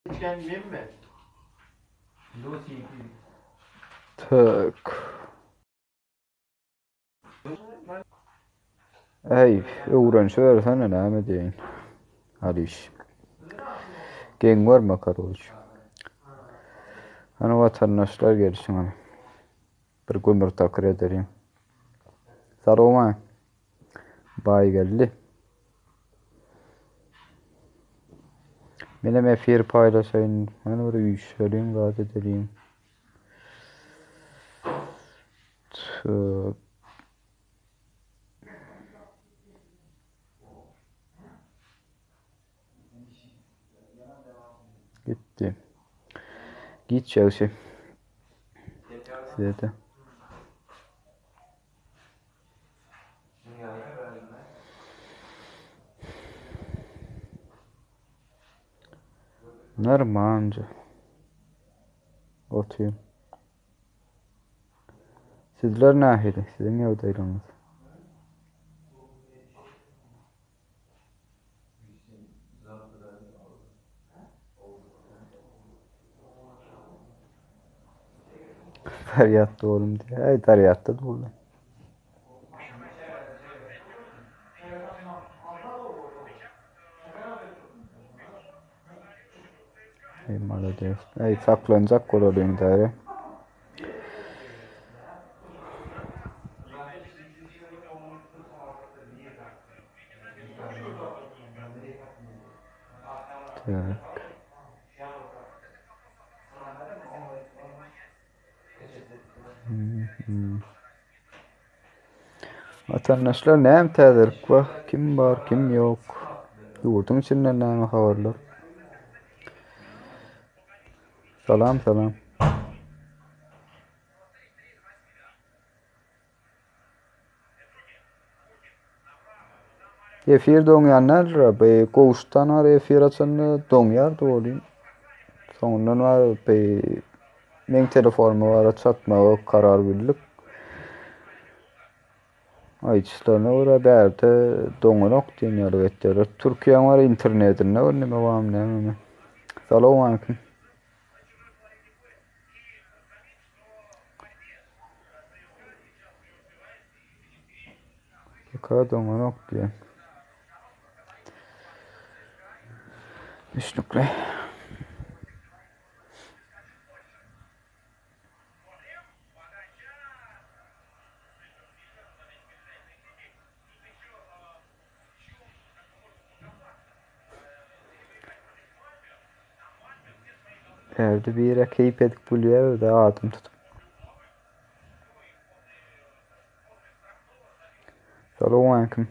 Tak. Äý, öwrenişibersene näme diýeýin. Alyş. Geň görme karoç. Hany watandaşlar gelişiň hany. Bir gümür takyr edeliň. Salowma. Baý geldi. Menem efir paýlaşaýyn. Hany bir üýşeliň, zat edeliň. Tüp. Gitdi. Giç ýagşy. Size-de. Normalnja. Otyryn. Sizler nähili? Siziň ýagdaýlaryňyz? Zarýatda bolum diýýär. Äý, zarýatda boldy. Ey malades. Ey saklanjak bolalyň däri. Tak. Watandaşlar näme täzelik bar? Kim bar, kim ýok? Ýurduň içinden näme habarlar? Salam, salam. Efir doňýan däldir, bu gowuşdan bar efir açanda doňýardy welin. Soňundan bar bu meň telefonyma bara çatmaga karar bildik. Aýdyşlaryna görä bärde doňanok diýen ýaly etýärler. Türkiýäň bar internetinde bir neme barmy nämemi. Salowmaleýkim. Ýoka doňanok diýen. Düşnükli. Erdi bire keýp edip gülýär de adam tutup. Salowmaleýkim.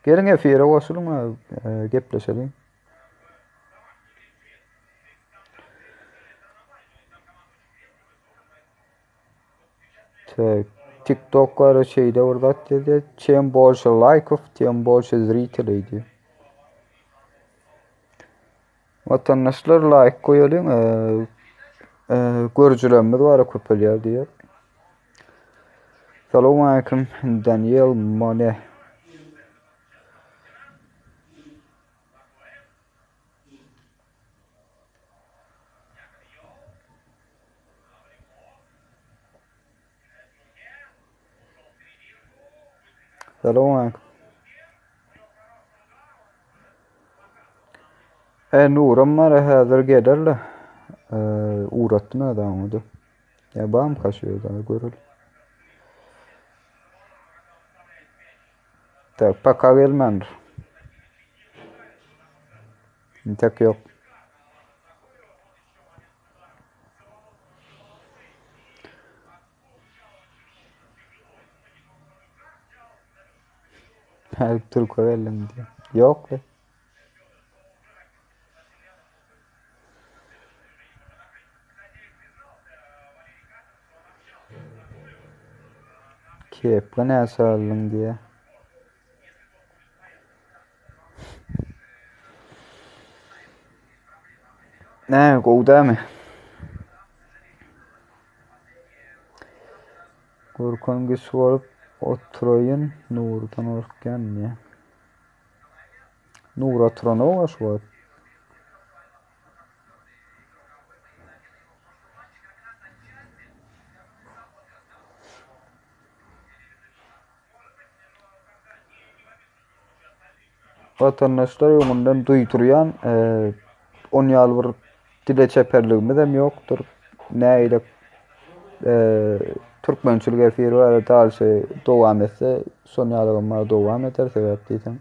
Geliň efire goşulyň, e, gepleşeliň. TikTok bar şeýle bir zat diýdi. Чем больше лайков, тем больше зрителей diýdi. Watandaşlar laýk goýalyň, e, e, görüjilerimiz bar köpelýär diýýär. Salowmaleýkim Daniel Mone. Salowmaleýkim. E Nuram bar häzir gelerle. E, ugratdym özi aňydy. Ya bam kaşıyor da görül. Tak paka gelmändir. Intek yok. Her Türk'e geldim diye. Yok be. Kepka näçe aldyň diye. Näme gowy dämi? Gorkan kişi bolup oturaýyn Nurdan gorkýan diýýär. Nur oturanok-a şu wagt. Watandaşlar öňünden duýdurýan, on ýaly bir dile çeperligimizem ýokdur. Nägile türkmençilik efiri barada dalşy dowam etse, şon ýalygam bar dowam eder, sebäp diýseň.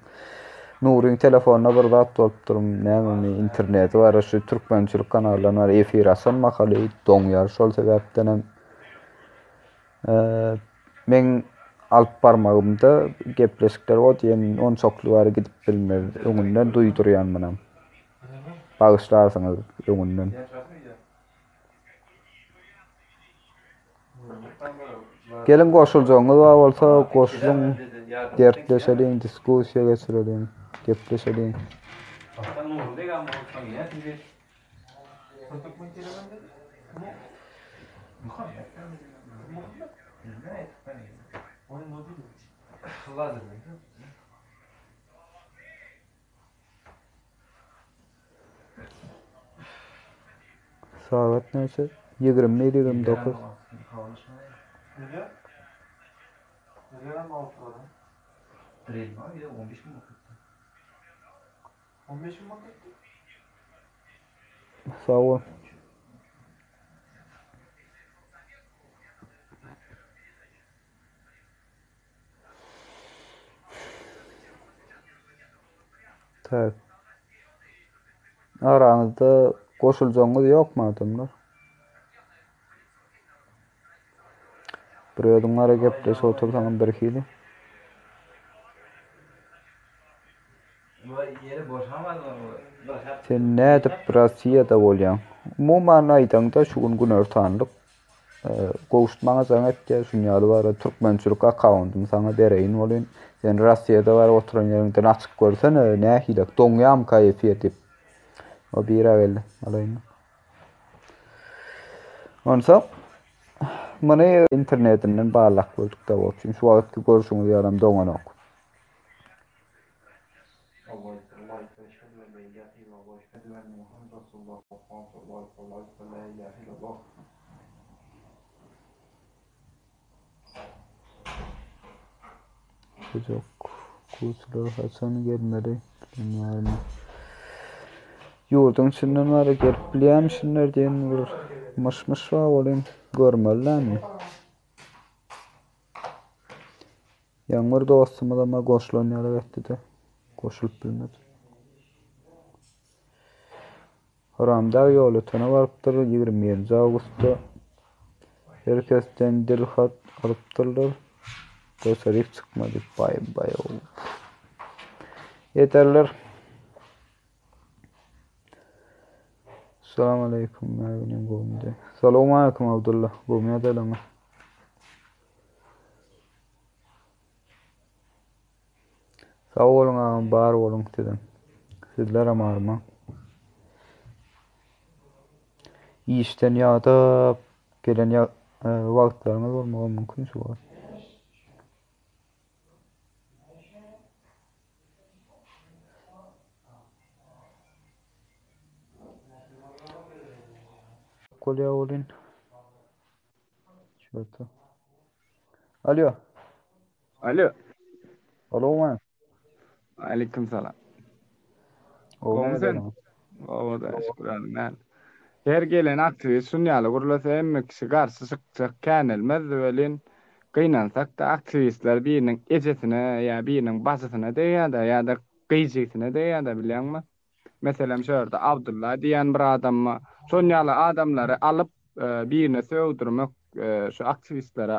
Nuryň telefonuna bir zat bolupdyr, nämemi interneti bar, şu türkmençilik kanaldan bar efir açan mahaly doňýar, şol sebäpdenem Meň alyp barmagymda gepleşikler o diýen onçakly bary gidip bilmez. Öňünden duýdurýan munam. Bagyşlarsyňyz öňünden. Geliň goşuljagyňyz bar bolsa goşulyň, dertleşeliň, diskussiýa geçireliň, gepleşeliň. Sagat näçe? 21 29. Sag bol. Tak. Araňyzda goşuljagyňyz ýokmy adamlar? Bir özüň gara gepleşip otursaňam birhili. Sen nädip Rossiýada bolýaň? Umuman aýdaňda şu gün günortanlyk Gowşut maňa jaň etdi, şun ýaly bara türkmençilik akkauntymy saňa bereýin welin, sen Rossiýada baryp oturan ýeriňden açyp görsene, nähili, doňýamyka efir diýip. O bira geldi, alaýyn. Onsoň muny internetinden barlap gördük-de, şu wagtky görşüňiz ýalam doňanok. Çocuk kutular haçan gelmeli bilmeýärin. Ýurduň içinden bari gelip bilýärmişinler diýen bir myş-myş bar welin görmeli dälmi? Ýaňy bir dostumyzam-a goşulan ýaly etdi-de, goşulyp bilmedi. Haramdag Ýolötene barypdyr, 21-nji awgustda. Her kesden dil hat alypdyrlar. Daşaryk çykmady, baý-baý-ow. Ederler. Salam aleýkum, nägüniň gowumydy? Salowmaleýkum Abdylla, gowmy ýagdaýlaryňyz? Sag boluň agam bar boluň sizem. Sizlerem armaň. Işden ýadap gelen e, wagtlaryňyz bolmagy mümkin şu wagt. Bolýar bolyn. Şurada. Alo. Alo. Alo. Aleyküm salam. Gowmy sen? Gowy da, şükür Allah'a. Her gelen aktiwist şun ýaly gürlese hemme kişi garşy çykjak känelmezdi welin, gynansak-da aktiwistler biriniň ejesine ýa biriniň bajysyna degýär-de ýa-da gyjysyna degýär-de bilýäňmi? Meselem şu ýerde Abdylla diýen bir adam bar. Şon ýaly adamlary alyp birine sögdürmek şu aktiwistlere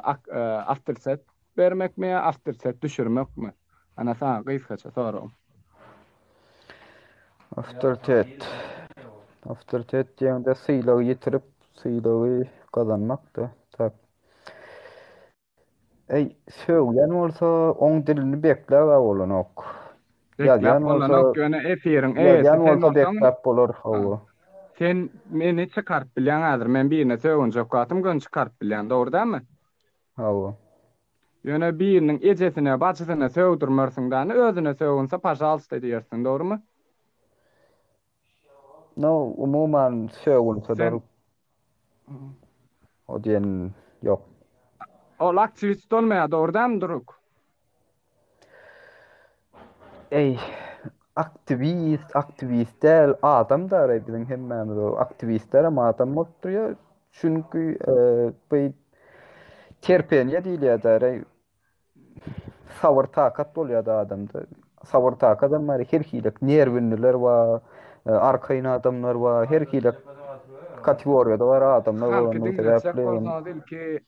awtoritet bermekmi ýa awtoritet düşürmekmi? Ana saňa gysgaça soragym. Awtoritet. Awtoritet diýende sylagy ýitirip, sylagy gazanmak-da. Tak. Eý, sögýän bolsa, oň dilini bekläb-ä bolanok. Bekläp Ýazýan bolsa, bolanok, ýöne efiriň eýesi ýazýan sen bolsa bolsaň, bekläp bolar, ha, hawa. sen meni çykaryp bilýäň häzir, men birine sögünjek wagtym göni çykaryp bilýän, dogry dälmi? Hawa. Ýöne biriniň ejesine, bajysyna sögdürmersiň däni, özüne sögünse, pažalsta diýersiň, dogrymy? No, umuman sögünseler Sen o diýen ýok. Ol aktiwist bolmaýar, dogry dälmi Duruk? Eý. Aktiwist, aktiwist däl, adam daraý biziň hemmämiz o aktiwistlerem adam bolup durýar. Çünki bu terpeniýe diýilýär daraý. Sabyr takat bolýar da adamda. Sabyr takadam bar, her hili nerwinliler bar, arkaýyn adamlar bar, her hili kategoriýada bar adamlar Halky bolandygy diňletjek sebäpli. bolsaňyz ilki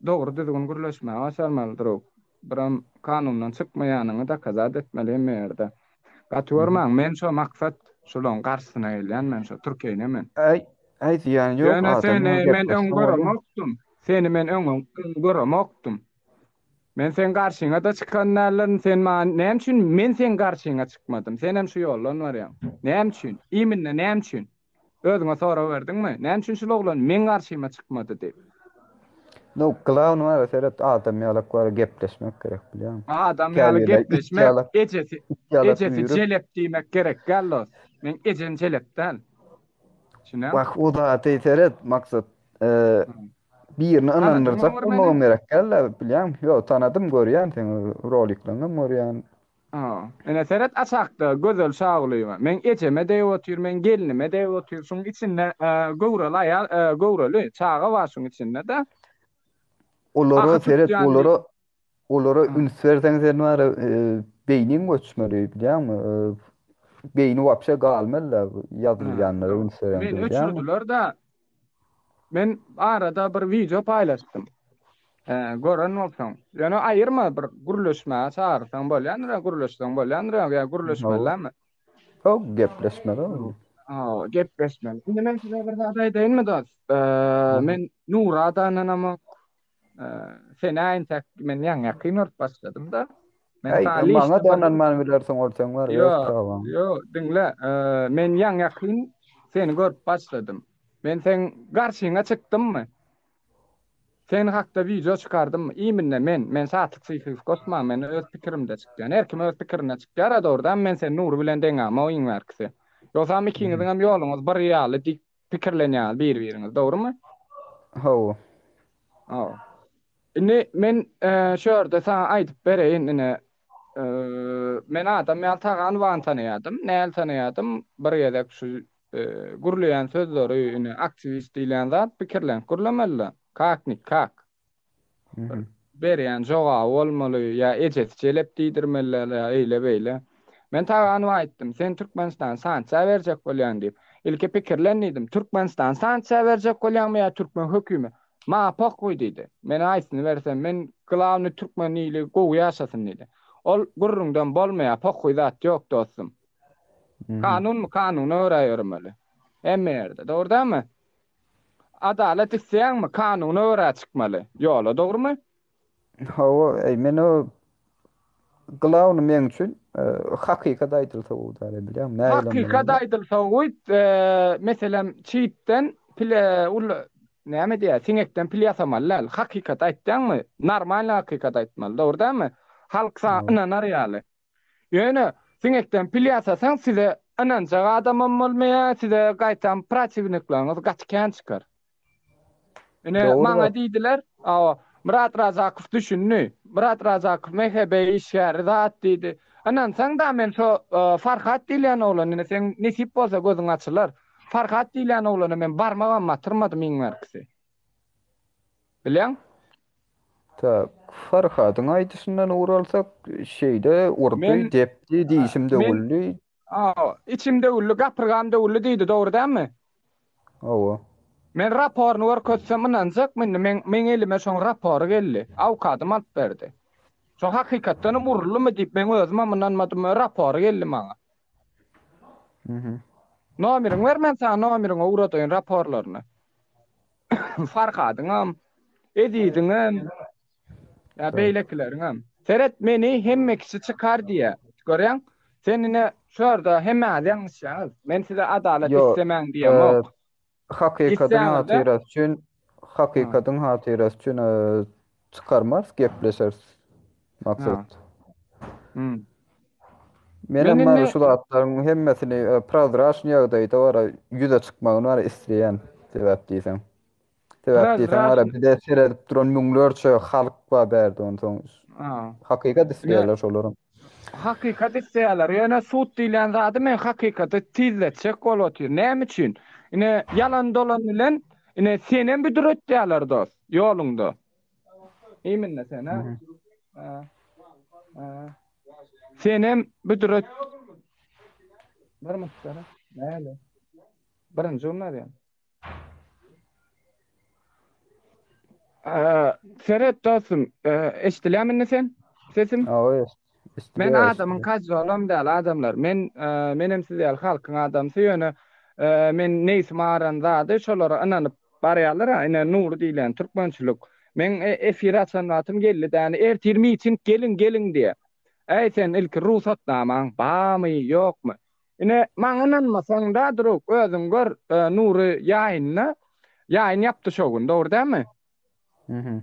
dogry düzgün gürleşmäge başarmaly drug. Biram kanundan çykmaýanyňy dokazat etmeli hemme ýerde. Gaty görmäň men şo maksat şolaň garşysyna gelýän men şo türkeýne men. Äý, äý zyýany ýok Ýöne adamlar seni men öň gepleşseň bolýar. göremokdym. Seni men öň öň göremokdym. Men seň garşyňa-da çykan däldirin, sen maňa näme üçin men seň garşyňa çykmadym? Senem şu ýoldan barýaň. Näme üçin? Imенно näme üçin? Özüňe sorag berdiňmi? Näme üçin şul oglan meň garşyma çykmady diýip? No, glawny bara seret adam ýalak bara gepleşmek gerek bilýäňmi? Adam ýaly Käbirler it gepleşmek, ýalak, ejesi, it ýalak ejesi üýrüp. jelep diýmek gerek däl dos. Meň ejem jelep däl. Düşünýäň? Wah, o zady seret, maksat, e, birini Tanadyňmy ynandyrjak bir meni? bolmagam gerek däl-de, bilýäňmi? Ýok, tanadym, görýän seň rolikleriňem görýän. Ha, ine seret aşakda Gözel Şagulyýewa. Meň ejeme degip otyr, meň gelnime degip otyr. Şuň içinde e, göwreli aýal, e, göwreli çaga bar şuň içinde-de. Olara Ahy seret, tutýan diýip. olara olara Ha. üns berseň sen bar, e, beýniň göçmeli, bilýäňmi? E, beýni wapşe galmaly-da bu Ha. ýazylýanlara üns bereňde, Meni bilýäňmi? öçürdiler-de. Men arada bir wideo paýlaşdym. Gören bolsaň. Ýöne aýyrma bir gürleşmäge çagyrsaň bolýandyr, gürleşseň bolýandyr, ýa gürleşmelimi? Haw, gepleşmeli. Haw, gepleşmeli. Indi men size bir zat aýdaýynmy dost? Men Nura da ynanamok. Sen-ä entek men ýaňy ýakyn görüp başladym-da. Men Äý, saňa maňa da ynanman bilersiň ol seň bar, öz prawaň. Ýok, diňle, men ýaňy ýakyn seni görüp başladym. Men seň garşyňa çykdymmy? Sen hakda wideo çykardymmy? Imенно men, men Şatlyk Syhyýew gosmaň, men öz pikirimde çykýan. Her kim öz pikirinde çykýar-a dogrudanam men seni Nury bilen deňämok iň bärkisi. Ýogsam ikiňiziňem ýoluňyz bir ýaly dik pikirlenýäňiz bir-biriňiz, dogrumy? Hawa. Hawa. Indi men şu ýerde saňa aýdyp bereýin, ine, men adam ýaly Taganowany tanaýardym. Näl tanaýardym? Bir gezek şu gürleýän sözleri, ine, aktiwist diýilýän zat pikirlenip gürlemeli-de. Kak ni kak. Bir berýän jogaby bolmaly, ýa ejesi jelep diýdirmeli däl, ýa eýle-beýle. Men Taganowa aýtdym, sen Türkmenistany sanksiýa berjek bolýaň diýip. Ilki pikirlen diýdim, Türkmenistany sanksiýa berjek bolýaňmy ýa türkmen höküme? Maňa pohhuý diýdi. Men aýsyny bersem, men glawny türkmen ili gowy ýaşasyn diýdi. Ol gürrüňden bolmaýar, pohhuý zat ýok dostum. Kanunmy kanuna görä ýöremeli. Hemme ýerde, dogry dälmi? Adalat isleýäňmi, kanuna görä çykmaly ýola, dogrumy? Hawa, eý men o glawny meň üçin hakykat aýdylsa gowy däl bilýäňmi? Nähili Hakykat aýdylsa gowy, meselem çytdan pile ul näme diýýär, siňekden pil ýasamaly däl. Hakykat aýtýaňmy? Normalny hakykat aýtmaly, dogry dälmi? Halk saňa ynanar ýaly. Ýöne siňekden pil ýasasaň size ynanjak adamam bolmaýar, size gaýtam protiwnikleriňiz gaty kän çykar. Ine Dogry maňa zat. diýdiler, awa, Myrat Razakow düşündi. Myrat Razakow MHB işgäri zat diýdi. Ynansaň-da men şo Farhat diýilýän oglan ine seň nesip bolsa gözüň açylar. Farhat diýilýän oglana men barmagam batyrmadym iň bärkisi. Bilýäň? Tak, Farhadyň aýdyşyndan ugur alsak, şeýle urdy, Men depdi, dişim men döwüldi. awa, içim döwüldi, gapyrgam döwüldi diýdi, dogry dälmi? Hawa. Men raporyny görkezsem ynanjakmy indi meň meň elime şoň rapory geldi. Awkadym alyp berdi. Şo hakykatdanam uruldymy diýip meň özümem ynanmadym rapory geldi maňa. Mhm. Nomeriňi ber men saňa nomeriňe ugradaýyn raporlaryny. Farhadyňam, Eziziňem, ýa beýlekileriňem. Seret meni hemme kişi çykar diýýär. Görýäň? Sen ine şu ýerde hemmäňiz ýalňyşýaňyz. Men size adalat Ýok, islemäň diýemok. hakykadyň Isläňizde hatyrasy üçin, hakykadyň hatyrasy üçin çykarmarys, gepleşeris. Maksat. Hmm. Menem bar şu zatlaryň hemmesini e, prozraçnyý ýagdaýda bar ýüze çykmagyny bar isleýän sebäp diýseň. Sebäp diýseň bar bize seredip duran müňlerçe halk bar bärde onsoň. Hakykat isleýärler şolaryň. Hakykat isleýärler. Ýöne sud diýilýän zady men hakykaty tizletjek bolup otyryn. Näme üçin? Ine, ýalan dolan bilen ine senem büdretýärler dost, ýoluňda. Iýminde sen, ha? Ha. Ha. Senem büdret Bir minut, Näle? Birinji gün arýan. Seret dostum, eşdilýärmi indi sen? Sesim? Hawa, Men adamyň kazzolam däl adamlar. Men menem siz ýaly halkyň adamsy, ýöne men nebsim aran zady şolara ynanyp barýarlar-a. Ine Nury diýlen türkmençilik. Meň efir açan wagtym geldi däni ertir miting geliň geliň diýe. Äý sen ilki rugsatnamaň barmy ýokmy? Ine, maňa ynanmasaň-da, drug, özüň gör, Nury ýaýynda, ýaýyn ýapdy şo gün, dogry dälmi? Mhm.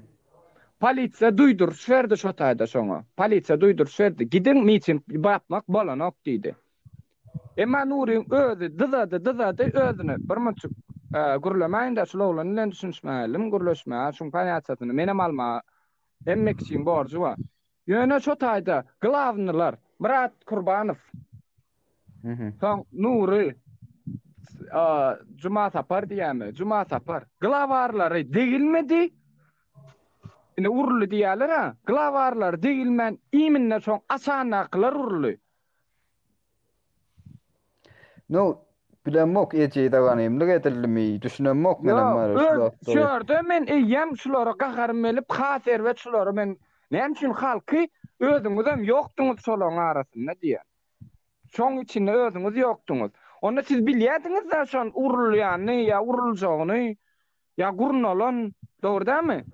Polisiýa duýduryş berdi şo taýda şoňa. Polisiýa duýduryş berdi. Gidiň, miting ýapmak bolanok diýdi. Emma Nuryň özi dyzady, dyzady özüni. Bir munçuk gürlemäýin-dä, şul oglan bilen düşünişmäge geldim, gürleşmäge, şuň ponýatiýasyny menem almaga hemme kişiň borjy bar. Ýöne şo taýda glawnylar Myrat Kurbanow, soň Nury, Jumasapar diýýärmi? Jumasapar. Glawarlary degilmedi. Indi uruldy diýýärler-ä. Glawarlary degilmän, iminde soň aşandakylar uruldy. No, bilemok ejize ganymlyk edildimi, düşünemok menem bar şu zatda. Şu ýerde men eýýäm şulara gaharym gelip, has erbet şulara men näme üçin halky özüňizem ýokduňyz şolaryň arasynda diýýän. Şoň içinde özüňiz ýokduňyz. Onda siz bilýärdiňiz-dä şon urulýanyny ýa uruljagyny. Ýa gurnalan, dogry dälmi?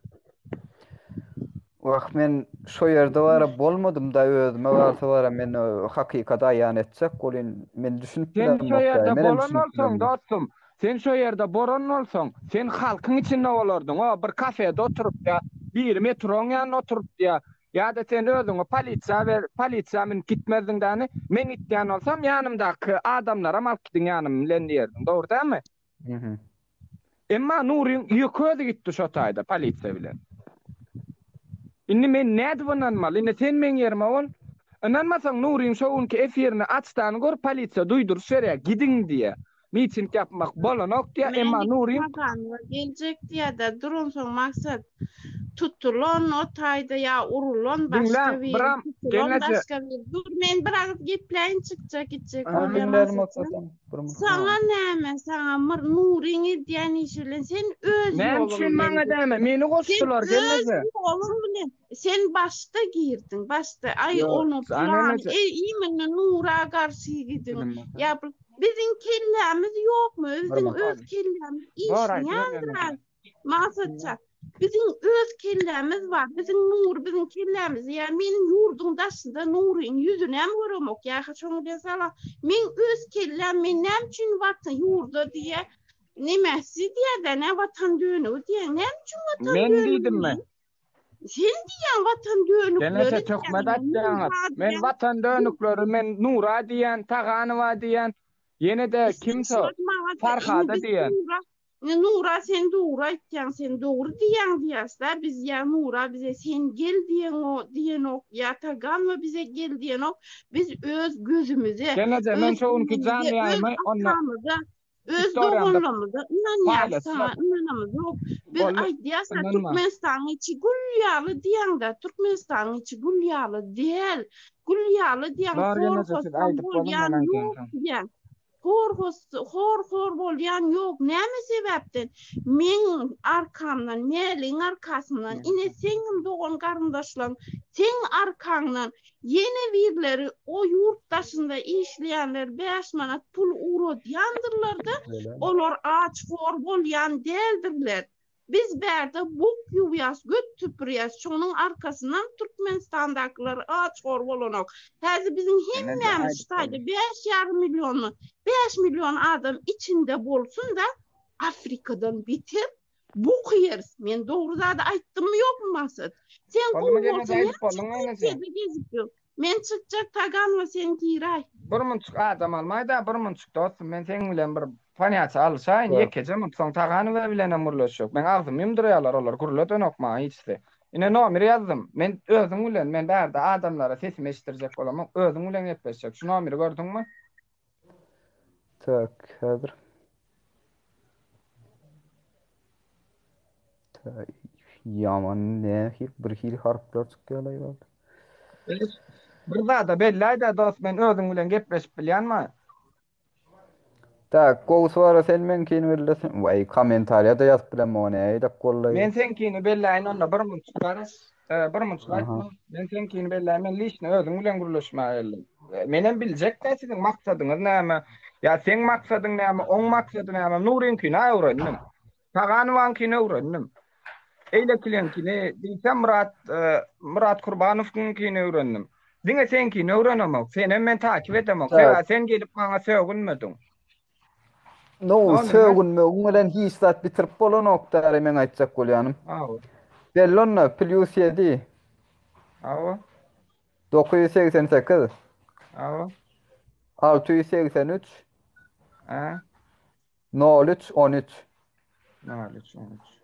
Wah men şo ýerde bara bolmadym-da özüme galsa bara men hakykady aýan etjek welin men düşünip Sen şo bilemok ýerde menem bolan düşünip bolsaň bilemok. dostum, sen şo ýerde boran bolsaň, sen halkyň içinde bolardyň, o bir kafede oturyp ýa biri metroň ýanynda oturyp ýa ýa-da sen özüňi polisiýa ber, polisiýa münüp gitmezdiň däni, men gitýän bolsam ýanymdaky adamlaram alyp gidiň ýanym bilen diýerdiň, dogry dälmi? Mhm. Emma Nuryň ýeke özi gitdi şo taýda polisiýa bilen. Indi men nädip ynanmaly? Indi sen meň ýerime bol. Ynanmasaň Nuryň şo günki efirini açdany gör polisiýa duýduryş berýär, gidiň diýýär. Miting ýapmak bolanok diýýär, emma Nuryň Maganowa geljek diýýär-de, duransoň maksat tutulan o taýda ýa urulan başga Diňläň, biri, biram tutulan gelneje. başga biri. Dur men bir agyz gepläýin çykjak gitjek Ha, bolýar diňlälim Maksatjan. Maksatjan. Bir minut. Saňa näme, saňa myr Nuryň edýän işi bilen sen öz Näme ýoluň üçin bilen maňa git. däme? Meni Sen goşdular öz gelneje. ýoluň bilen, sen başda girdiň, başda, aý Ýok, onuň jan plany, gelneje. e, imенно Nura garşy gidiň. Bilinmez. Ýa bu biziň kellämiz ýokmy? Bir Biziň minut. öz kellämiz Bor aýdyber işleýändir gelneje. az. Maksatjan, biziň öz kellämiz bar, biziň Nury biziň kellämizde, ýa meniň ýurduň daşynda Nuryň ýüzünem göremok, ýa şoň bilen salam, meň öz kelläm, men näme üçin watan ýurda diýýä, nemesi diýýä-dä, nä watan dönügi diýýä, näme üçin watan Men dönügi diýdimmi? men? Sen diýýäň watan dönükleri Gelneje töhmet atýaňyz. Men watan dönükleri, men Nura diýýän, Taganowa diýýän, ýene-de kimso, Farhada diýýän. Indi Nura sen dogry aýtýaň sen dogry diýýäň diýýäsdä biz ýa Nura bize sen gel diýeňo diýenok ýa Taganowa bize gel diýenok biz öz gözümize Gelneje men öz şo günki jan enemize öz ýaýymy onda atamyza öz istoriýamda doganlarymyza ynanýas saňa paýlaşjak. ynanamyzok biz Boldy aýdýas-a ynanma. Türkmenistanyň içi gül ýaly diýýäňdä Türkmenistanyň içi gül ýaly däl gül ýaly diýýäň Bar hor gelneje siz hossam aýdyp boluň bolýan men aýdýan ýok soň. diýýäň Hor-hor bolýan ýok. Näme sebäpden? Meň arkamdan, Mäligiň arkasyndan, ine seňem dogan-garyndaşlaryň seň arkaňdan ýene birleri o ýurt daşynda işleýänler bäş manat pul ugradýandyrlar-da, olar aç-hor bolýan däldirler. Biz bärde bok ýuwýas, göt süpürýäs, şonuň arkasyndan Türkmenistandakylar aç-hor bolanok. Häzir biziň hemmämiz şu taýda bäş ýarym milliondan, bäş million adam içinde bolsun-da, Afrikadan beter bok iýeris. Men dogry zady aýtdymmy ýokmy Maksat? Sen gowy bolsa näme üçin Türkiýede gezip ýör? Men çykjak Taganowa sen giräý. Bir munçuk adam almaýda bir munçuk dostum men seň bilen bir ponýatiýa alyşaýyn ýekeje munt soň Taganowa bilenem gürleşjek meň agzymy ýumdurýarlar olar gürledenok maňa hiçsi. Ine nomeri ýazdym. Men özüň bilen, men bärde adamlara sesimi eşitdirjek bolamok. Özüň bilen gepleşjek. Şu nomeri gördüňmi? Tak, häzir. Tak, ýaman nähili bir hili harplar çykýar-laý bärde. Bir zada belläý-dä dost, men özüň bilen gepleşip bilýänmi? Tak, gowusy bara sen meňkini belleseň. Waý, kommentariýada ýazyp bilemok, nähilek boldy? Men seňkini belläýin onda bir munçuk garaş. Bir munçuk aýtma. Men seňkini belläýin, men liçno özüň bilen gürleşmäge geldim. Menem biljek-dä siziň maksadyňyz näme? Ýa seň maksadyň näme, oň maksady näme? Nuryňkyny-a öwrendim. Taganowaňkyny öwrendim. Eýlekileňkini diýsem Myrat Myrat Kurbanowyňkyny öwrendim. Diňe seňkini öwrenemok. Senem men takip edemok. Sebäbi sen gelip maňa sögünmediň. No, sögünmegiň bilen hiç zat bitirip bolanok däri meň aýtjak bolýanym. Hawa. Belli onda, plýus 7. Hawa. 988. Hawa. 683. Hä? 03 13. 03 13.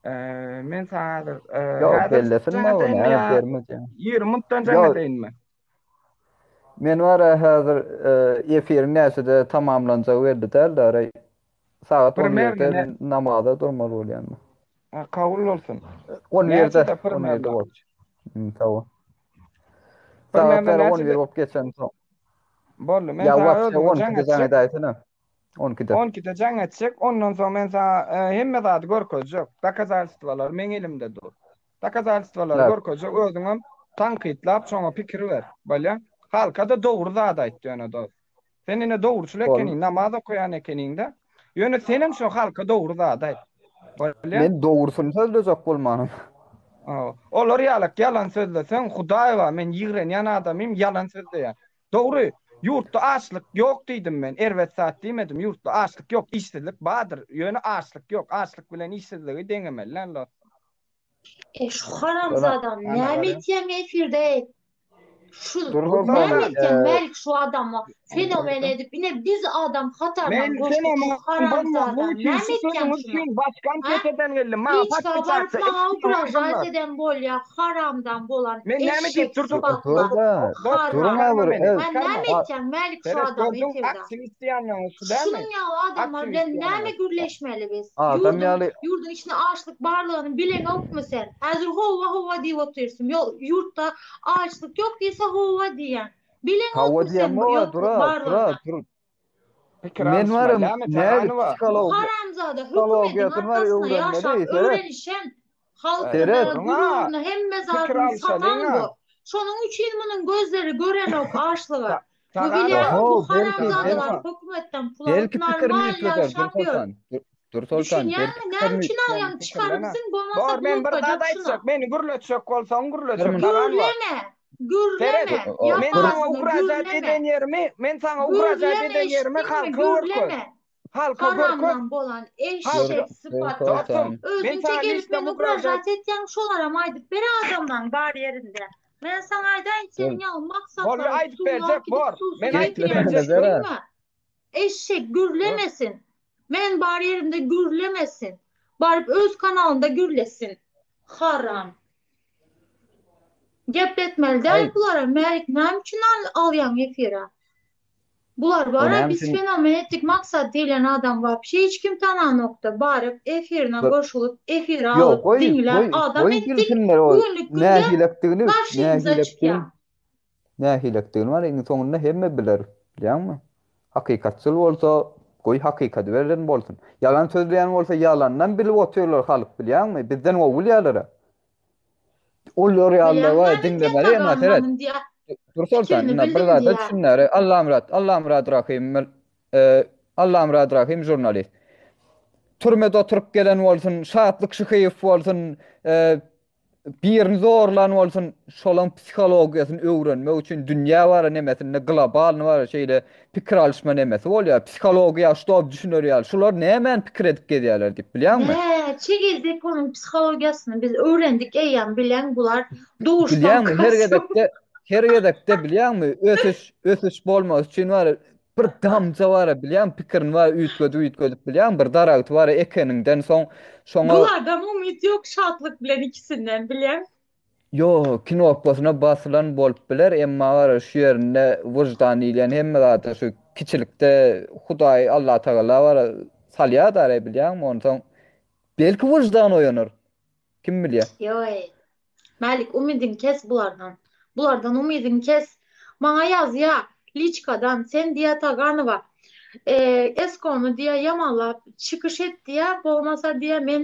Eee, men saňa häzir, eee, Ýok, häzir bellesin jaň maňa, edeýinmi näme ýa bermejek. 20 minutdan jaň Ýok. edeýinmi? Men bara häzir efiriň näçede tamamlanjagy belli däl däri. Sagat Primerno 11-de ne? men namaza durmaly bolýan. Ha, kabul bolsun. 11-de, Näçede 11-de primerno? bolup. Hmm, sag bol. Sagat Primerno bäri näçede? 11 bolup geçensoň. Boldy, men Ýa saňa wapşe özüňe jaň 12-de jaň etjek. edäýsene. 12-de. 12-de jaň etjek, ondan soň men saňa e, hemme zady görkezjek. Dokazalstwalar meň elimde dur. Dokazalstwalary Tak. görkezjek, özüňem tankytlap şoňa pikir ber. Bolýa? Halka-da dogry zat aýt ýöne dost. Sen ine dogruçyl Bol. ekeniň, namaz okaýan ekeniň-de. Ýöne senem şo halka dogry zat aýt. Bolýa? Men dogrusyny sözlejek bolmanam. Hawa. Olar ýalak ýalan sözleseň, Hudaý bar, men ýigrenýän adamym ýalan sözleýän. Dogry, ýurtda açlyk ýok diýdim men, erbet zat diýmedim, ýurtda açlyk ýok, işsizlik bardyr, ýöne açlyk ýok, açlyk bilen işsizligi deňemeli däl dostum. E şu haramzadany Ana näme gara. etýäň efirde Şu Dur näme bolsana, etýäň e, Mälik şu adama fenomen edip ine biz adam hataryna Men goşduk şu fenomen bolmazlyk haramzadany üçin näme şu etýäň sözüňiz şuna üçin başgan ha keseden geldim. Maňa Hiç patyşa baryp atsa maňa ekşi ugražat adamlar. eden bolýa haramdan bolan Men näme diýip eşek durdum? sypatly Dur-da, Dost duruň haram çykarma a bir, meni, ez, ha çykarma. näme a, etýäň Mälik şu Seret adamy gördüň efirde aktiwist diýýänleňiz şu dälmi? Şunuň ýaly adamlar Aktiwist bilen näme diýýänleňiz. gürleşmeli biz? adam Ýurduň ýaly ýurduň içinde açlyk barlygyny bileňokmy sen? Häzir howwa howwa diýip otyrsyň. Ýo ýurtda açlyk ýok diýse howwa diýýäň. Hawa Bileňokmy sen bu diýemok-a, ýoklyk dura, dura, barlygyny? dur. Pikir Men alyşmaly barym, dälmi nädip Taganowa? Bu psihologiýa, haramzada hökümediň psihologiýasyny bar arkasyna öwrenmeli, ýaşap seret. öwrenişen, halkyny, Seret. Duruň-a, gururyny, hemme pikir zadyny satan alyşalyň-a. bu. Şonuň üçin munuň gözleri görenok açlyga. Ta Bu Taganowa, bilýäňmi bu Oho, belki, belki, haramzadalar hökümetden pul alyp belki pikirini normal üýtgeder, ýaşap ýör. Dürsoltan. Dur, Dürsoltan, belki Düşünýäňmi näme pikirini üçin sen alýaň çykar pikirlen-ä. gitsin bolmasa Bor, men bir zat blokajak şuna. aýtjak, meni gürletjek bolsaň Bir gürletjek, minut. Taganowa. Gürleme, Seret, gürleme, O, ýap men bir, saňa agzyňy ugražat gürleme. eden ýerimi, men saňa ugražat Gürleme eden ýerimi eşitdiňmi halka görkez. gürleme. Halka görkez. Haramdan bolan Halka eşek sypat. Dostum, Dürsoltan. men Özüňçe saňa gelip liçno meni ugražat ugražat etýäň şolaram aýdyp ber adamlaň bar ýerinde. Men saňa aýdaýyn Dur. seniň ýaly Boldy maksatlaryň aýdyp suwuny berjek alyp gidip bor. suwsuz Men aýdyp getirýän berjek. Geplemäne bera. düşdüňmi? Eşek gürlemesin. Men bar ýerimde gürlemesin. Baryp öz kanalynda gürlesin. Haram. Gepletmeli däl Aý, bulara Mälik näme üçin alýaň efire? Bular o bara näme biz üçin fenomen etdik maksat diýlen adam wapşe hiç kim tananokda baryp efirine Bir- goşulyp efire Ýok, alyp goý, diňläp goý, adam goý etdik bilsinler o bu günlük günde nähilekdigini, garşymyza nähilekdigini, çykýa. nähilekdigini bar iň soňunda hemme biler, bilýäňmi? Hakykatçyl bolsa, goý hakykady beren bolsun. Ýalan sözleýän bolsa ýalandan bilip otyrlar halk, bilýäňmi? Bizden gowy bilýärler-ä. Olar ýalylar Bilýäňmi bar, näme diňlemeli emma Tagam seret. hanym diýä Dur Soltan, pikirini ynha bir bildim zada diýä. düşünäri. Allamyrat, Allamyrat Rahym, e, Allamyrat Rahym žurnalist. Türmede oturyp gelen bolsun, Şatlyk Şyhyýew bolsun, e, birini zorlan bolsun, şolaň psihologiýasyny öwrenmek üçin dünýä bara nemesinde globalny bara şeýle pikir alyşma nemesi bolýar. Psihologiýa ştob düşüner ýaly. Şular nämäni pikir edip gezýärler diýip bilýäňmi? Näçe gezek onuň psihologiýasyny biz öwrendik eýýäm bileň bular duşdan Bilýäňmi her kaçyp. gezekde her gezekde bilýäňmi ösüş ösüş bolmasy üçin bar. Bir damja bara bilýäň pikirini bara üýtgedip üýtgedip bilýäň bir daragty bara ekeniňden soň şoňa Bulardan umyt ýok şatlyk bilen ikisinden bilýäň. Ýok knopkasyna basylan bolup biler emma bara şu ýerinde wyždan diýilýän hemme zada şu kiçilikde Hudaý Allatagala bara salýar dara bilýäňmi onsoň belki wyždan oýanar. Kim bilýär. Ýoý. Mälik umydyňy kes bulardan. Bulardan umydyňy kes. Maňa ýazýa liçkadan sen diýä Taganowa Eskony diýä ýamanlap çykyş et diýä bolmasa diýä men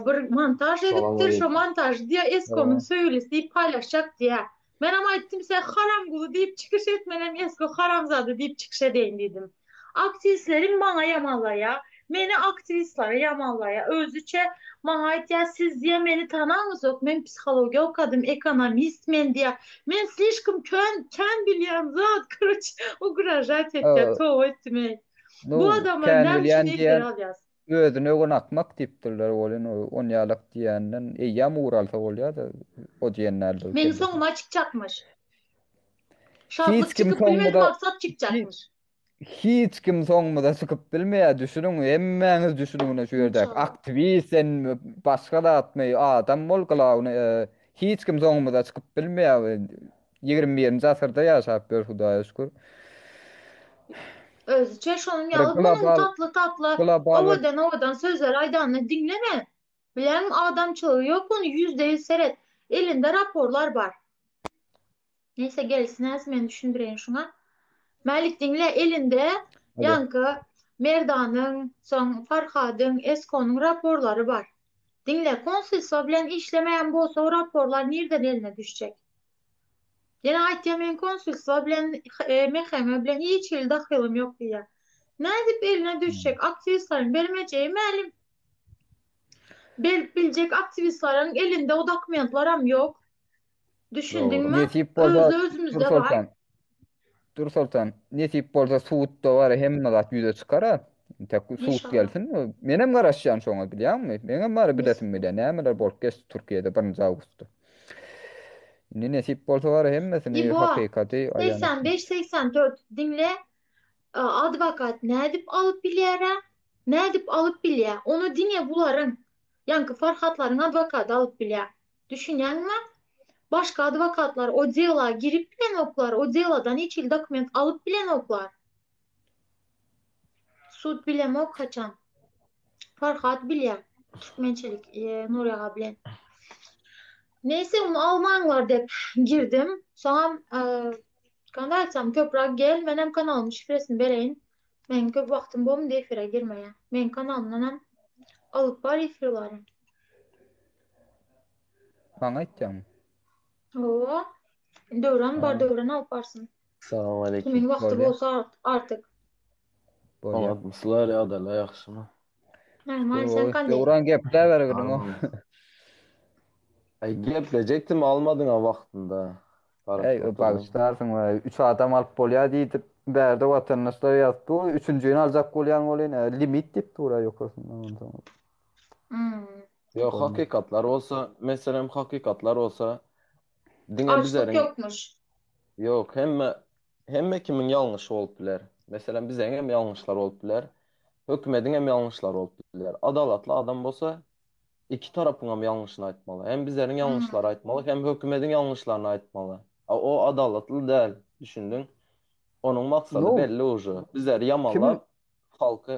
bir montaž edipdir şo montažy diýä Eskonyň söýgülisi diýip paýlaşjak diýä. Menem aýtdym sen haramguly diýip çykyş et menem Esko haramzada diýip çykyş edeýin diýdim. Aktiwistleriň maňa ýamanlaýa, meni aktiwistlere ýamanlaýa, özüçe maňa aýtýa siz diýä meni tanaňyzok men psihologiýa okadym ekonomist men diýä men slişkom kän kän bilýän zat koroç ugražat etýä toba etdim eý. Bu Nu adamlar kän näme üçin bilýän efir diýen alýas. Özüni öwen akmak diýipdirler welin onýalak diýenden eýýäm ugur alsa bolýada o diýen däldir Meň kellesine. soňuma çykjakmyş. Şatlyk Hiç kim çykyp bilmedi soňumyza maksat çykjakmyş. Hiç kim soňumyza çykyp bilmeýär düşüniň hemmäňiz düşüniň ine şu ýerdäki Inşallah. aktiwist sen başga zatmy adam bol glawny hiç kim soňumyza çykyp bilmeýär 21-nji asyrda ýaşap ýörüs Hudaýa şükür. Özüçe şonuň Bir ýaly munuň global tatly-tatly, global bir owadan-owadan sözler aýdanyny diňleme. Bileň adamçylygy ýok ony 100% seret. Elinde raporlar bar. Neyse gelsin häzir men düşündireýin şuňa. Mälik diňle elinde Alo. ýaňky Merdanyň, soň Farhadyň, Eskonyň raporlary bar. Diňle konsulstwo bilen işlemeýän bolsa o raporlar nirden eline düşjek? Ýene aýtýar men konsulstwo bilen MHM bilen hiç hili dahylym ýok diýýär. Nädip eline düşjek aktiwistleriň bermejegi mälim. Berip biljek aktiwistleriň elinde o dokumentlaram ýok. Düşündiňmi? Nesip bolsa Özde özümizde bar. Dürsoltan. Dürsoltan, nesip bolsa sudda bar hemme zat ýüze çykar-a. Entek sud Inşallah. gelsin. Menem garaşýan şoňa bilýäňmi? Meňem bary Nesip. bilesim gelýär. Nämeler bolup geçdi Türkiýede birinji awgustda. Indi nesip bolsa bar hemmesini Ibo, hakykaty aýan etsin. 85-84 diňle, adwokat nädip alyp bilýär-ä? Nädip alyp bilýär? Ony diňe bularyň, ýaňky Farhatlaryň adwokady alyp bilýär. Düşünýäňmi? Başga adwokatlar o dela girip bilenoklar, o deladan hiç hili dokument alyp bilenoklar. Sud bilemok haçan. Farhat bilýär. Türkmençilik Nury aga bilen. Neyse ony almaňlar dep girdim. Soňam kanda aýtsam köpräk gel menem kanalymyň şifresini bereýin. Meň köp wagtym bolmady efire girmeye. Meň kanalymdanam alyp bar efirlary. Maňa aýtýaňmy? Hawa. Döwran bar, Döwran alyp barsyn. Salam aleýkum. Kimiň wagty Bolýa. bolsa artyk. Bolýa. Oňatmyslar ýagdaýlar ýagşymy? Normal sen Oý, kanday? Döwran gepläber gülüň. Aý geplejekdim almadyňa wagtynda. Eý, Garaşyp oturdym. bagyşlarsyň we üç adam alyp bolýar diýdip, bärde watandaşlar ýazyp dur, üçünjini aljak bolýan bolýan, limit diýip dur-a ýokarsyndan onsoň. Hmm. Ýok Bolmaz. hakykatlar bolsa, meselem hakykatlar bolsa diňe Açlyk bizeriň ýokmuş. ýok hemme hemme kimiň ýalňyşy bolup biler. Meselem bizeň hem ýalňyşlar bolup biler. Hökümediň hem ýalňyşlary bolup biler. Adalatly adam bolsa iki tarapyňam ýalňyşyny aýtmaly. Hem bizleriň ýalňyşlary aýtmaly, hem hökümediň ýalňyşlaryny aýtmaly. A o adalatly däl, düşündiň? Onuň maksady No, belli uje. Bizleri kim ýamanlap, halky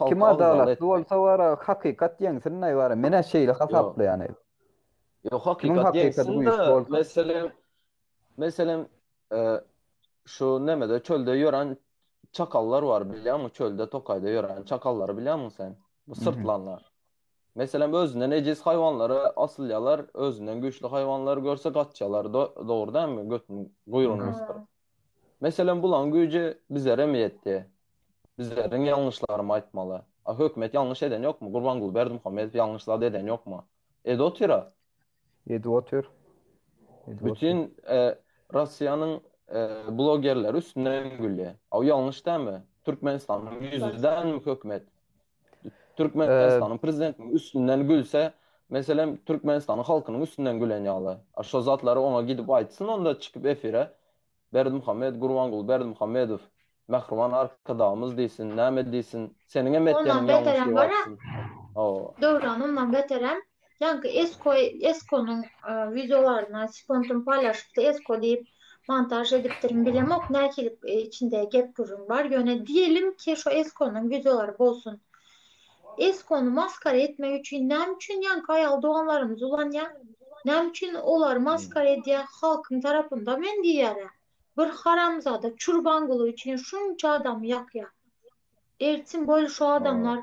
kim halky agzaly adalatly etmek. bolsa bara hakykat ýeňsin-aý bara. Men-ä şeýle Ýok. hasaplaýan-aý. Ýok, Kimiň hakykat hakykady ýeňsin-de, güýçli bolsa. meselem, meselem, e, şu nemede çölde ýören çakallar bar bilýäňmi? Çölde, tokaýda ýören çakallary bilýäňmi sen? Bu syrtlanlar. Meselem, özünden ejiz haýwanlara asylýarlar, özünden güýçli haýwanlary görse gaçýarlar. Dogry dälmi? Götüni, guýrugyny gysdyryp. Meselem, bulaň güýji bizlerem ýetdi. Bizleriň ýalňyşlarymy aýtmaly. A hökümet ýalňyş eden ýokmy? Gurbanguly Berdimuhamedow ýalňyş zat eden ýokmy? Edip otyr-a. Edip otyr. Edip otyr. Bütin Russiýanyň blogerleri üstünden gülýär. A ýalňyş dälmi? Türkmenistanyň ýüzi dälmi hökümet? Türkmenistanyň prezidentiniň üstünden gülse, meselem, Türkmenistanyň halkynyň üstünden gülen ýaly. A şo zatlary oňa gidip aýtsyn onda çykyp efire. Berdimuhamed Gurbanguly Berdimuhamedow Mähriban Arkadagymyz diýsin, näme diýsin, seniňem Ondan etýäniň ýalňyş beterem diýip bar-a. aýtsyn. Hawa. Döwran ondan beterem. Ýaňky Esko Eskonyň wideolaryna Sipontum paýlaşypdy Esko diýip montaž edipdirin bilemok nähili içinde gep gürrüň bar ýöne diýelim ki şo Eskonyň wideolary bolsun. Eskony maskara etmek üçin näme üçin ýaňky aýal doganlarymyz ulanýa? Näme üçin olary maskara edýä halkyň tarapynda men diýýärä. Bir haramzada Çurbanguly üçin şunça adamy ýakýa. Ertim bol şu adamlar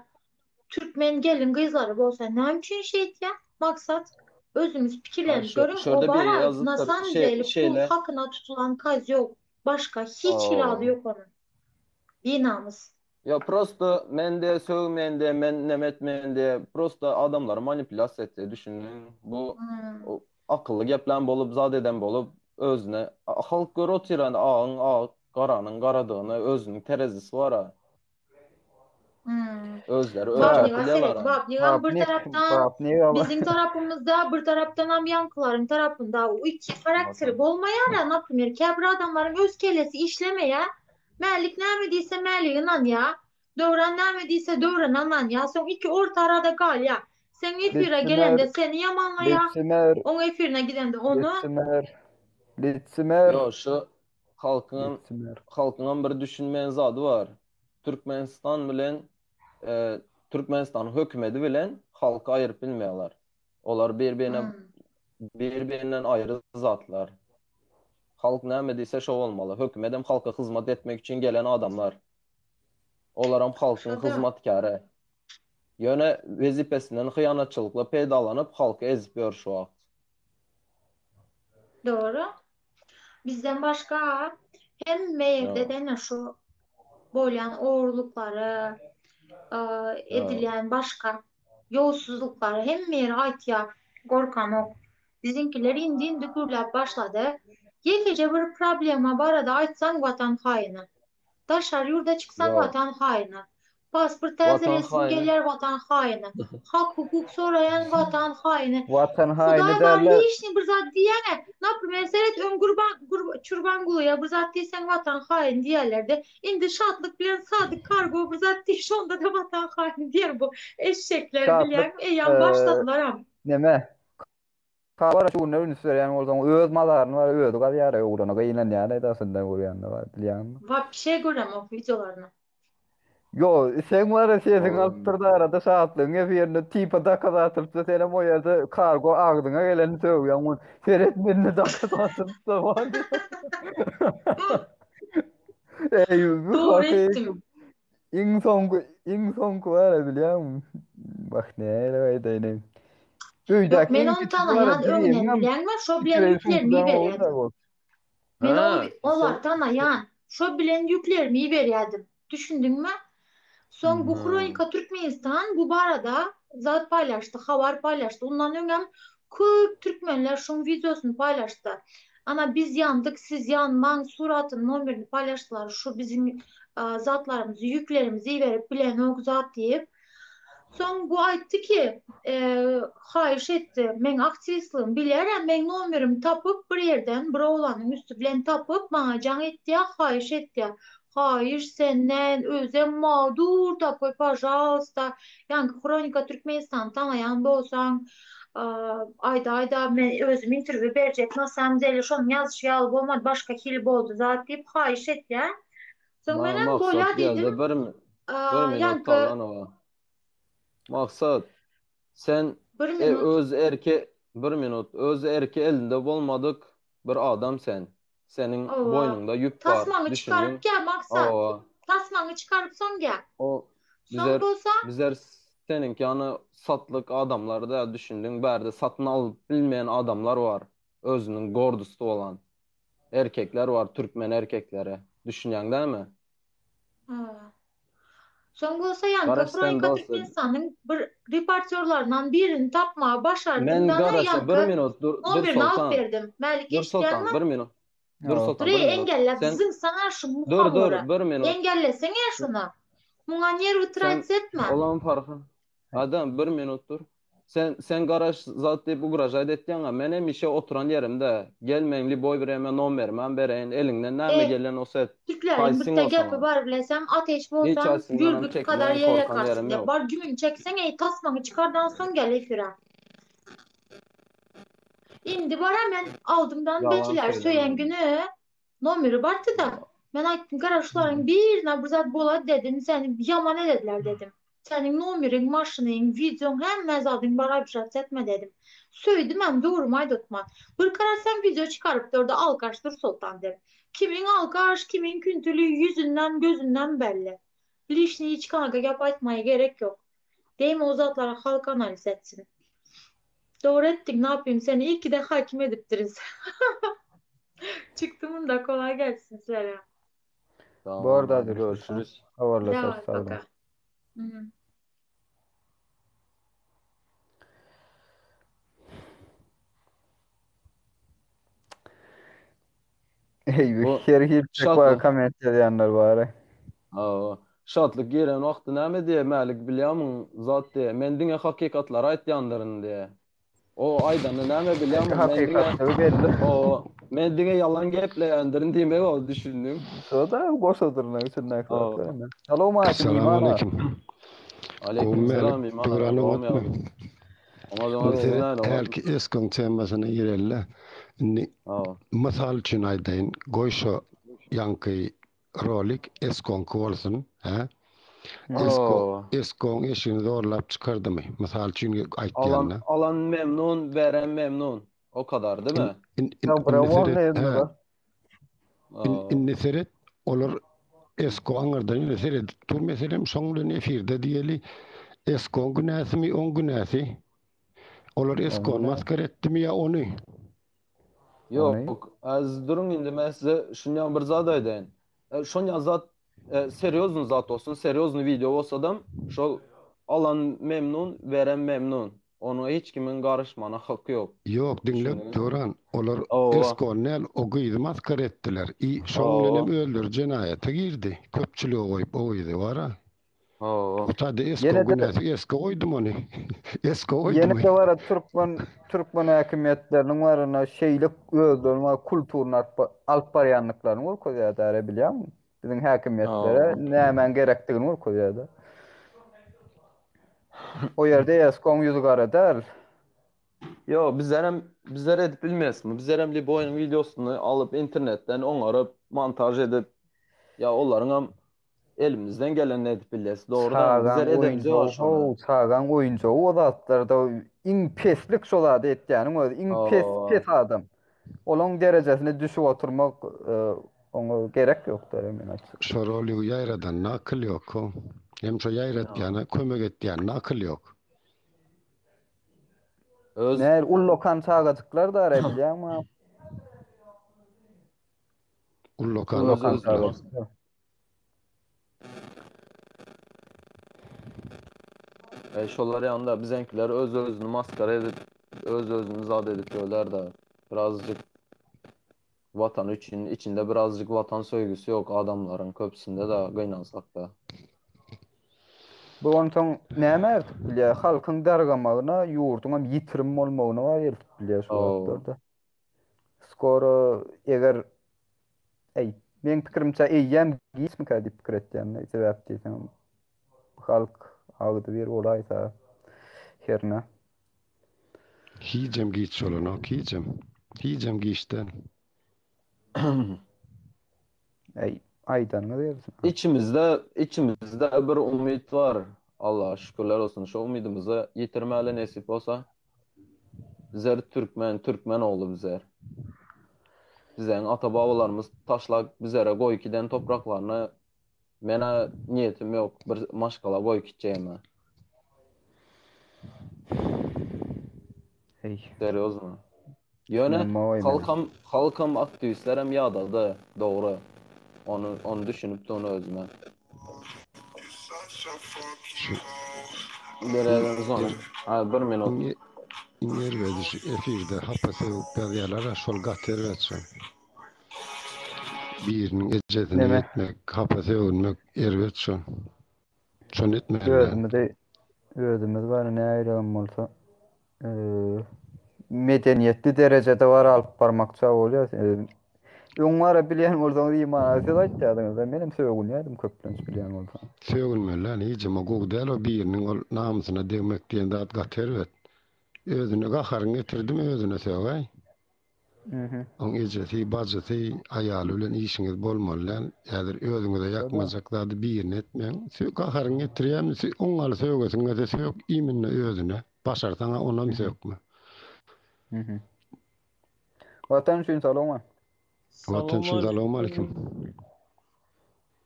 türkmen gelin gyzlary bolsa näme üçin şeýtýä? Maksat özüňiz pikirlenip Şu görüň o şurada biri bara ýazypdyr na samom şe deli pul şeýle hakyna tutulan kozýol başga hiç hili ady ýok onuň. Binamys. Ýa prosto men de sögmeýin de men neme etmeýin de prosto adamlary manipulýasiýa etýä düşündiň bu akylly geplän bolup zat eden bolup özüne halk görüp otyr indi agyň ak garanyň garadygyny özüniň terezisi bara özleri ölçäp Babniga seret bilýärler. Babnigam bir Babnik tarapdan Babnigam biziň tarapymyzda bir tarapdanam ýaňkylaryň tarapynda o iki harakteri bolmaýara naprimer käbir adamlaryň öz kellesi işlemeýä Mälik näme diýse Mälige ynanýa. Döwran näme diýse Döwrana ynanýa. Soň iki orta arada galýa. Seň efire gelende Litsimer seni ýamanlaýa, Litsimer oň efirine gidende ony. Litsimer Litsimer Ýo şu halkyňam Litsimer halkyňam bir düşünmeýän zady bar. Türkmenistan bilen e, Türkmenistanyň hökümedi bilen halky aýyryp bilmeýärler. Olar bir-birine bir-birinden aýry zatlar. Halk näme diýse şo bolmaly. Hökümedem halka hyzmat etmek üçin gelen adamlar. Olaram halkyň hyzmatkäri. Ýöne wezipesinden hyýanatçylykly peýdalanyp halky ezip ýör şu wagt. Dogry. Bizden başga hemme ýerde dene şu bolýan ogurlyklary, edilýän başga ýolsuzlyklary hemme ýeri aýtýar, gorkanok. Biziňkiler indi-indi gürläp başlady. Ýekeje bir problema barada aýtsaň watan haýyny. Daşary ýurda çyksaň watan haýyny. Pasport täzelesin gelýär watan haýyny. Hak hukuk soraýan watan haýyny. Watan haýyny Hudaý bar däl-de. lişni bir zat diýýäňä. Naprimer seret öň Gurban Çurbangulyýa bir zat diýseň watan haýyny diýerlerdi. Indi Şatlyk bilen Sadyk Kargo bir zat diý şonda-da watan haýyny diýer bu eşekler Şatlyk bilýäňmi eýýäm başladylaram. Neme? Kabara şu günler üns berýän bolsaň öz mazaryny bar özi gazýar öwrene gynanýan edasyndan görýände bar bilýäňmi? Wapşe göremok wideolaryny. Ýo seň bar sesiň alypdyr da arada Şatlygyň efirinde tipa dokaz atylypdyr senem o ýerde kargo agzyňa gelenini sögýäň ony seret mende dokaz atylypdyr bar diýip. Eý bu Dogry hakyky etdim. Iň soňky, iň soňky bar bilýäňmi? Bak näle aýdaýyn. Ýok, Öýdäki men iň ony kiçisi bar tanaýan öňünden diýeniňem bilýäňmi? Şo bilen kiçiräk ýüklerimi şuňkudan iberýärdim. gowy-da bol. Men Ha, ol olary sen tanaýan. Şo bilen ýüklerimi iberýärdim. Düşündiňmi? Soň bu Hmm. Hronika Türkmenistan bu barada zat paýlaşdy, habar paýlaşdy. Ondan öňem köp türkmenler şoň wideosyny paýlaşdy. Ana biz ýandyk, siz ýanmaň suratyny, nomerini paýlaşdylar. Şu biziň zatlarymyzy, ýüklerimizi iberip bilenok zat diýip. Soň bu aýtdy ki, haýyş etdi, meň aktiwistligimi bilýär-ä, meň nomerimi tapyp bir ýerden, bir oglanyň üsti bilen tapyp maňa jaň etýär, haýyş etýär. Haýyş senden, özem magdur takoý, pažalsta, ýaňky Hronika Türkmenistany tanaýan bolsaň, aýdaýda men özüm interwýu berjek, na samom dele şonuň ýazyşy ýaly bolmady, başga hili boldy zat diýip haýyş etýär. Soň Maňa menem bolýa Maksat geldi diýdim. bir bir minut Ýaňky Taganowa. Maksat sen bir e, minut. öz erki bir minut öz erki elinde bolmadyk bir adam sen. Seniň Hawa. boýnuňda ýüp bar. Tasmaňy Düşündiň? çykaryp gel Maksat. Hawa. Tasmaňy çykaryp soň gel. O Soň bizler bolsa bizler seniňki ýany satlyk adamlar däl düşündiň. Bärde satyn alyp bilmeýän adamlar bar. Özüniň gordusty bolan erkekler bar, türkmen erkekleri. Düşünýäň dälmi? Hawa. Soň bolsa ýaňky Garaş sen Hronika dost. Türkmenistanyň bir reportýorlaryndan birini tapmagy başardym Men dana garaşa bir ýaňky minut dur dur nomerini alyp Soltan. berdim. Mälik Dur Soltan eşitýäňmi? bir minut. Dur Hawa. Soltan Dur bir eý minut. engellep Sen zyňsana şu dur dur muhamory. bir minut. Engelleseňe şuny. Muňa nerwi Sen tratz etme. olan farky. Adam bir minut dur. Sen sen garaş zat diýip ugražaýt etýäňä, men hemişe oturan ýerimde, gel meň lýuboý wremýa nomerimem bereýin, eliňden näme E, gelýän bolsa et. Türkleriň Haýsyň birde gepi bolsaňam. bar bileseň, ateş Hiç bolsaň, haýsyndanam jülgüt kadar çekinýän, ýer korkan ýakarsyn ýerim diýip. ýok. Bar gümüňi çekseň, eý tasmaňy çykardan soň gel efire. Indi bara men aldymdan Ýalan bejiler söýen söylemedim. güni nomeri bardy-da. Men aýtdym, gara şularyň birine bir zat bolady dedim, seni ýaman edediler dedim. Seniň nomeriň, maşynyň, wideoň hemme zadyň bar obžat etme dedim. Söýdümem dogrymy aýdotman. Bir garasam wideo çykarypdy orda alkaş Nursoltan dep. Kimiň alkaş, kimiň küntüli ýüzünden gözünden belli. Lişni hiç kanaga gep aýtmaýa gerek ýok. Degme o zatlara halk analiz etsin. Dogry etdiň napim seni iyi ki de hakim edipdiris. Çykdy munda kolay gelsin sizlere. Tamam Borda hadi hadi görüşürüz. Habarlaşarys Daway sag boluň. paka. Mhm. Eý, Bu her hili şatlyk. komment ýazýanlar bar. Hawa. Şatlyk giren wagty näme diýe Mälik bilýämiň zat diýe. Men diňe hakykatlary aýtýandyryn diýe. O aýdany näme bilýämiň men diňe Hakykatlygy belli. O men diňe ýalan gepleýändirin diýmek o düşündiň. Şo-da goşa dyrnak içindäki Hawa. zatlar. Salowmaleýkim Salam Iman aga. aleýkim. Aleýkim Gowy salam Mälik, Iman aga. Döwran Gowmy oňatmy? ýagdaý? Oňat Indi oňat siz seret, näle oňatmy? hälki Eskoň temasyna gireli-le. Indi Hawa. mysal üçin aýdaýyn, goý şo ýaňky rolik Eskoňky bolsun, hä? Esko, Hawa. Eskoň eşigini zorlap çykardymy? Mysal üçin Alan aýtýan-da. alan memnun, beren memnun. O kadar, değil In, mi? in, in, Ya indi bravo seret, ne hä, da. in, Hawa. indi seret, olar Esko aňyrdan ýene seredip dur meselem, şoň bilen efirde diýeli, Eskoň günäsimi, oň günäsi? Olar Oň Eskony günäsi. maskara etdimi ýa ony? Ony. Ýok, az duruň indi men size şunýan bir zat aýdaýyn. E, Şonýan zat e, serýozny zat bolsun, serýozny wideo bolsadam, şol alan memnun, beren memnun. Onuň hiç kimiň garyşmana haky ýok. Ýok, diňle Düşündiňiz? Döwran, olar Hawa. Eskony däl, o gyzy maskara etdiler. I şoň bilenem Hawa. özleri jenaýata girdi. Köpçülige goýup o gyzy, bara. Hawa. O taýda Esko Ýene-de günäsi Esko goýdum ony. Esko goýdumy? Ýene-de bara türkmen türkmen häkimiýetleriniň baryna şeýle özleriniň bar kulturyny alyp alyp barýandyklaryny görkezýär däre bilýäňmi? Biziň häkimiýetlere Hawa. nämäň gerekdigini görkezýär-de. O ýerde Eskoň ýüzi gara däl. Ýok, bizlerem bizler edip bilmesmi? Bizlerem Liboýyň wideosyny alyp internetden oňaryp, montaž edip, ýa olaryňam Elimizden gelenini edip bilýäs. Dogry däl, Çagaň bizler edemizok oýunjagy şony. how, çagaň oýunjagy o zatlarda iň peslik şo zady etýäniň özi iň pes Hawa. pes adam. Olaň derejesine düşüp oturmak oňa gerek ýok däl men aýtsak. Şo roligi ýaýradanda akyl ýok how. Hem şo ýaýratýana kömek etýände akyl ýok. Öz Näl ullakan çagajyklar dara bilýäňmi? Ullakan öz Ullakan özüne çagajyklar. E, şolar ýanynda bizeňkiler öz özüni maskara edip, öz özüni zat edip ýörler de. Birazjyk watan üçin içinde birazjyk watan söýgüsi ýok adamlaryň köpüsinde de gynansak da. Bu onsoň näme eltip bilýär? Halkyň dargamagyna, ýurduňam ýitirim bolmagyna bar eltip bilýär şu zatlarda. Skoro eger Eý, meň pikirimçe eýýäm giçmikä diýip pikir etýän. Sebäp diýseň, halk agzybir bolaýsa hernä. Hijem giç bolanok, hijem. Hijem giç däl. Eý, aýdanyňyz gelsin. Içimizde, içimizde bir umyt bar. Allaha şükürler olsun. Şo umydymyzy ýitirmäli nesip bolsa. Bizler türkmen, türkmen ogly bizler. Bizeň ata-babalarymyz taşlap bizlere goýup giden topraklaryny menä niýetim ýok bir maşgala goýup gitjegime. Heý. Serýozno. Ýöne halkam halkam aktiwistlerem ýadady dogry. Ony ony düşünipdi ony özüme. Beräýiň ony. Ha bir minut. Iň iň erbedi şu efirde hapa sögüp ýazýalara şol gaty erbet şol. Biriniň ejesine Neme? ýetmek, hapa sögünmek erbet şol. Şony etmeli däl. Özümizi özümiz bar nägilegem bolsa. Medeniýetli derejede bar alyp barmakça bolýar. Öň bara bilýän bolsaňyz iman aga siz aýtýardyňyzda menem sögünýärdim köplenç bilýän bolsaňyz. Sögünmeli däl hijem o gowy däl o biriniň ol namysyna degmek diýen zat gaty erbet. Özüne gaharyň getirdimi özüne sögäý. Oň ejesi, bajysy, aýaly bilen işiňiz bolmaly däl. Häzir özüňize ýakmajak zady birine etmäň. Gaharyň getirýärmi oňňaly sögesiň gelse sök iminne özüne. Başarsaňa onam sökme. Watan üçin salowma. Watan üçin salowmalikim.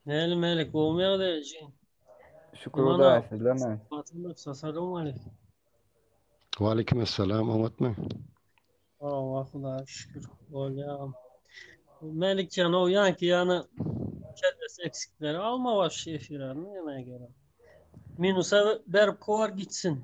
Näli Mälik gowmy ýagdaý jigim? Şükür Hudaýa sizlermi? Watan salowmalikim. Waleýkim essalam oňatmy? Hawa Hudaýa şükür bolýar. Mälikjan o ýanky ýany kellesi eksikleri alma baş efire näme gerek. Minusa berip kowar gitsin.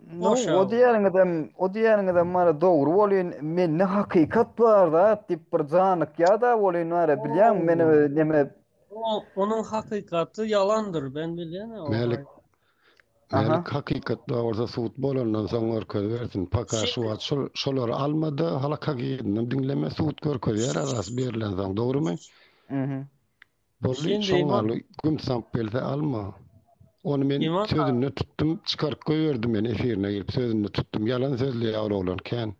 No, o diýeniňizem, o diýeniňizem bara dogry bolýan, mende hakykat bar zat diýip bir janykýa-da bolýan bara bilýäňmi, men neme O, onuň hakykaty ýalandyr, ben bilýän. Mälik, Mälik hakykat bar bolsa sud bolandan soň görkezibersin. Paka şu wagt şol şolary almada halak hakykatyndan diňleme sud görkezýär arasy berlensoň dogrymy? Mhm. Boldy şoň ýaly güm samp gelse alma. Ony men sözünde tutdum çykaryp goýberdim men efirine girip sözünde tutdum ýalan sözleýär ol oglan kän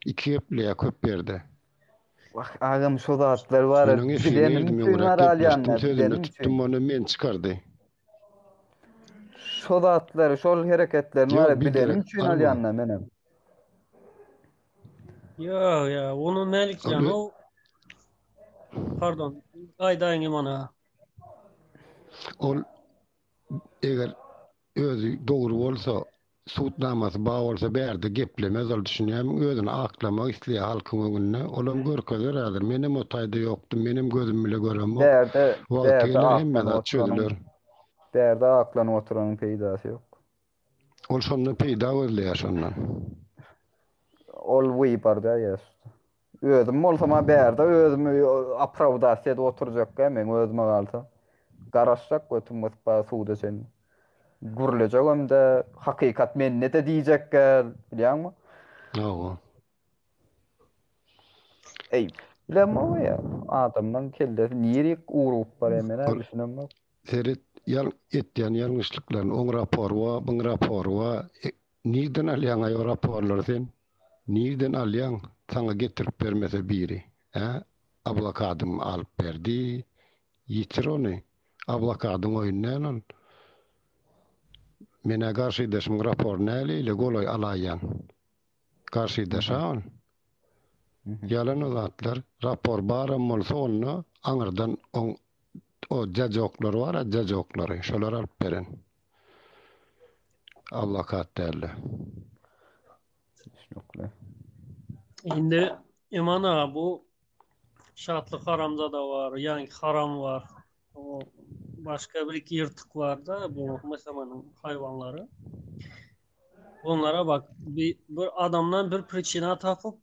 iki gepleýär köp ýerde. Wah agam şo zatlar bar Men oň efirine bilenim girdim üçin öňräk bar gepleşdim alýanlar sözünde bilenim üçin. tutdum ony meni çykardy. Şo zatlary şol hereketlerini bar Ýok bilenim biderek üçin alma. alýanlar menem. Ýok ýa ony Mälikjan o pardon aýdaýyň Iman aga. Ol eger özi dogry bolsa sud namasy bar bolsa bärde geplemez ol düşünýärmiň özüni aklamak isleýär halkyň öňünde olam görkezer häzir menem o taýda ýokdum menem gözüm bile göremok Bärde wagty bärde geler hemme aklanyp zat oturanyň çözüler. bärde aklanyp oturanyň peýdasy ýok. Ol şonda peýda gözleýär şondan. Ol wybarda ýa. Özüm bolsam-a bärde özümi opravdasiýa edip oturjakka meň özüme galsa. Garaşjak götüm gysyp bar suda çenli. Gürlejegem-de, hakykat mende-de diýjekkä, bilýäňmi? Hawa. Eý, bilemok ýa, adamlaň kellesi nirik ugrugyp barýar, men-ä düşünemok. Seret, ýal etýän ýalňyşlyklaryny, oň rapory bar, buň rapory bar. Nirden alýaňaý o raporlary sen? Nirden alýaň saňa getirip bermese biri? Ä? Ablokadym alyp berdi. Ýitir ony. Ablokadyň oýny däl ol. Men-ä garşydaşymyň raporyny näle ile golaý alaýýan. Garşydaş-a ol. Ýalan o zatlar. Rapor baram bolsa onda aňyrdan oň o jajoklary bar-a jajoklary şolar alyp beren. Adwokat däldi. Düşnükli. Indi Iman aga bu Şatlyk haramzada bar, ýaňky haram bar. O başga bir iki ýyrtyk bar-da bu MHM-niň haýwanlary. Onlara bak bir, bir adamdan bir pričina tapyp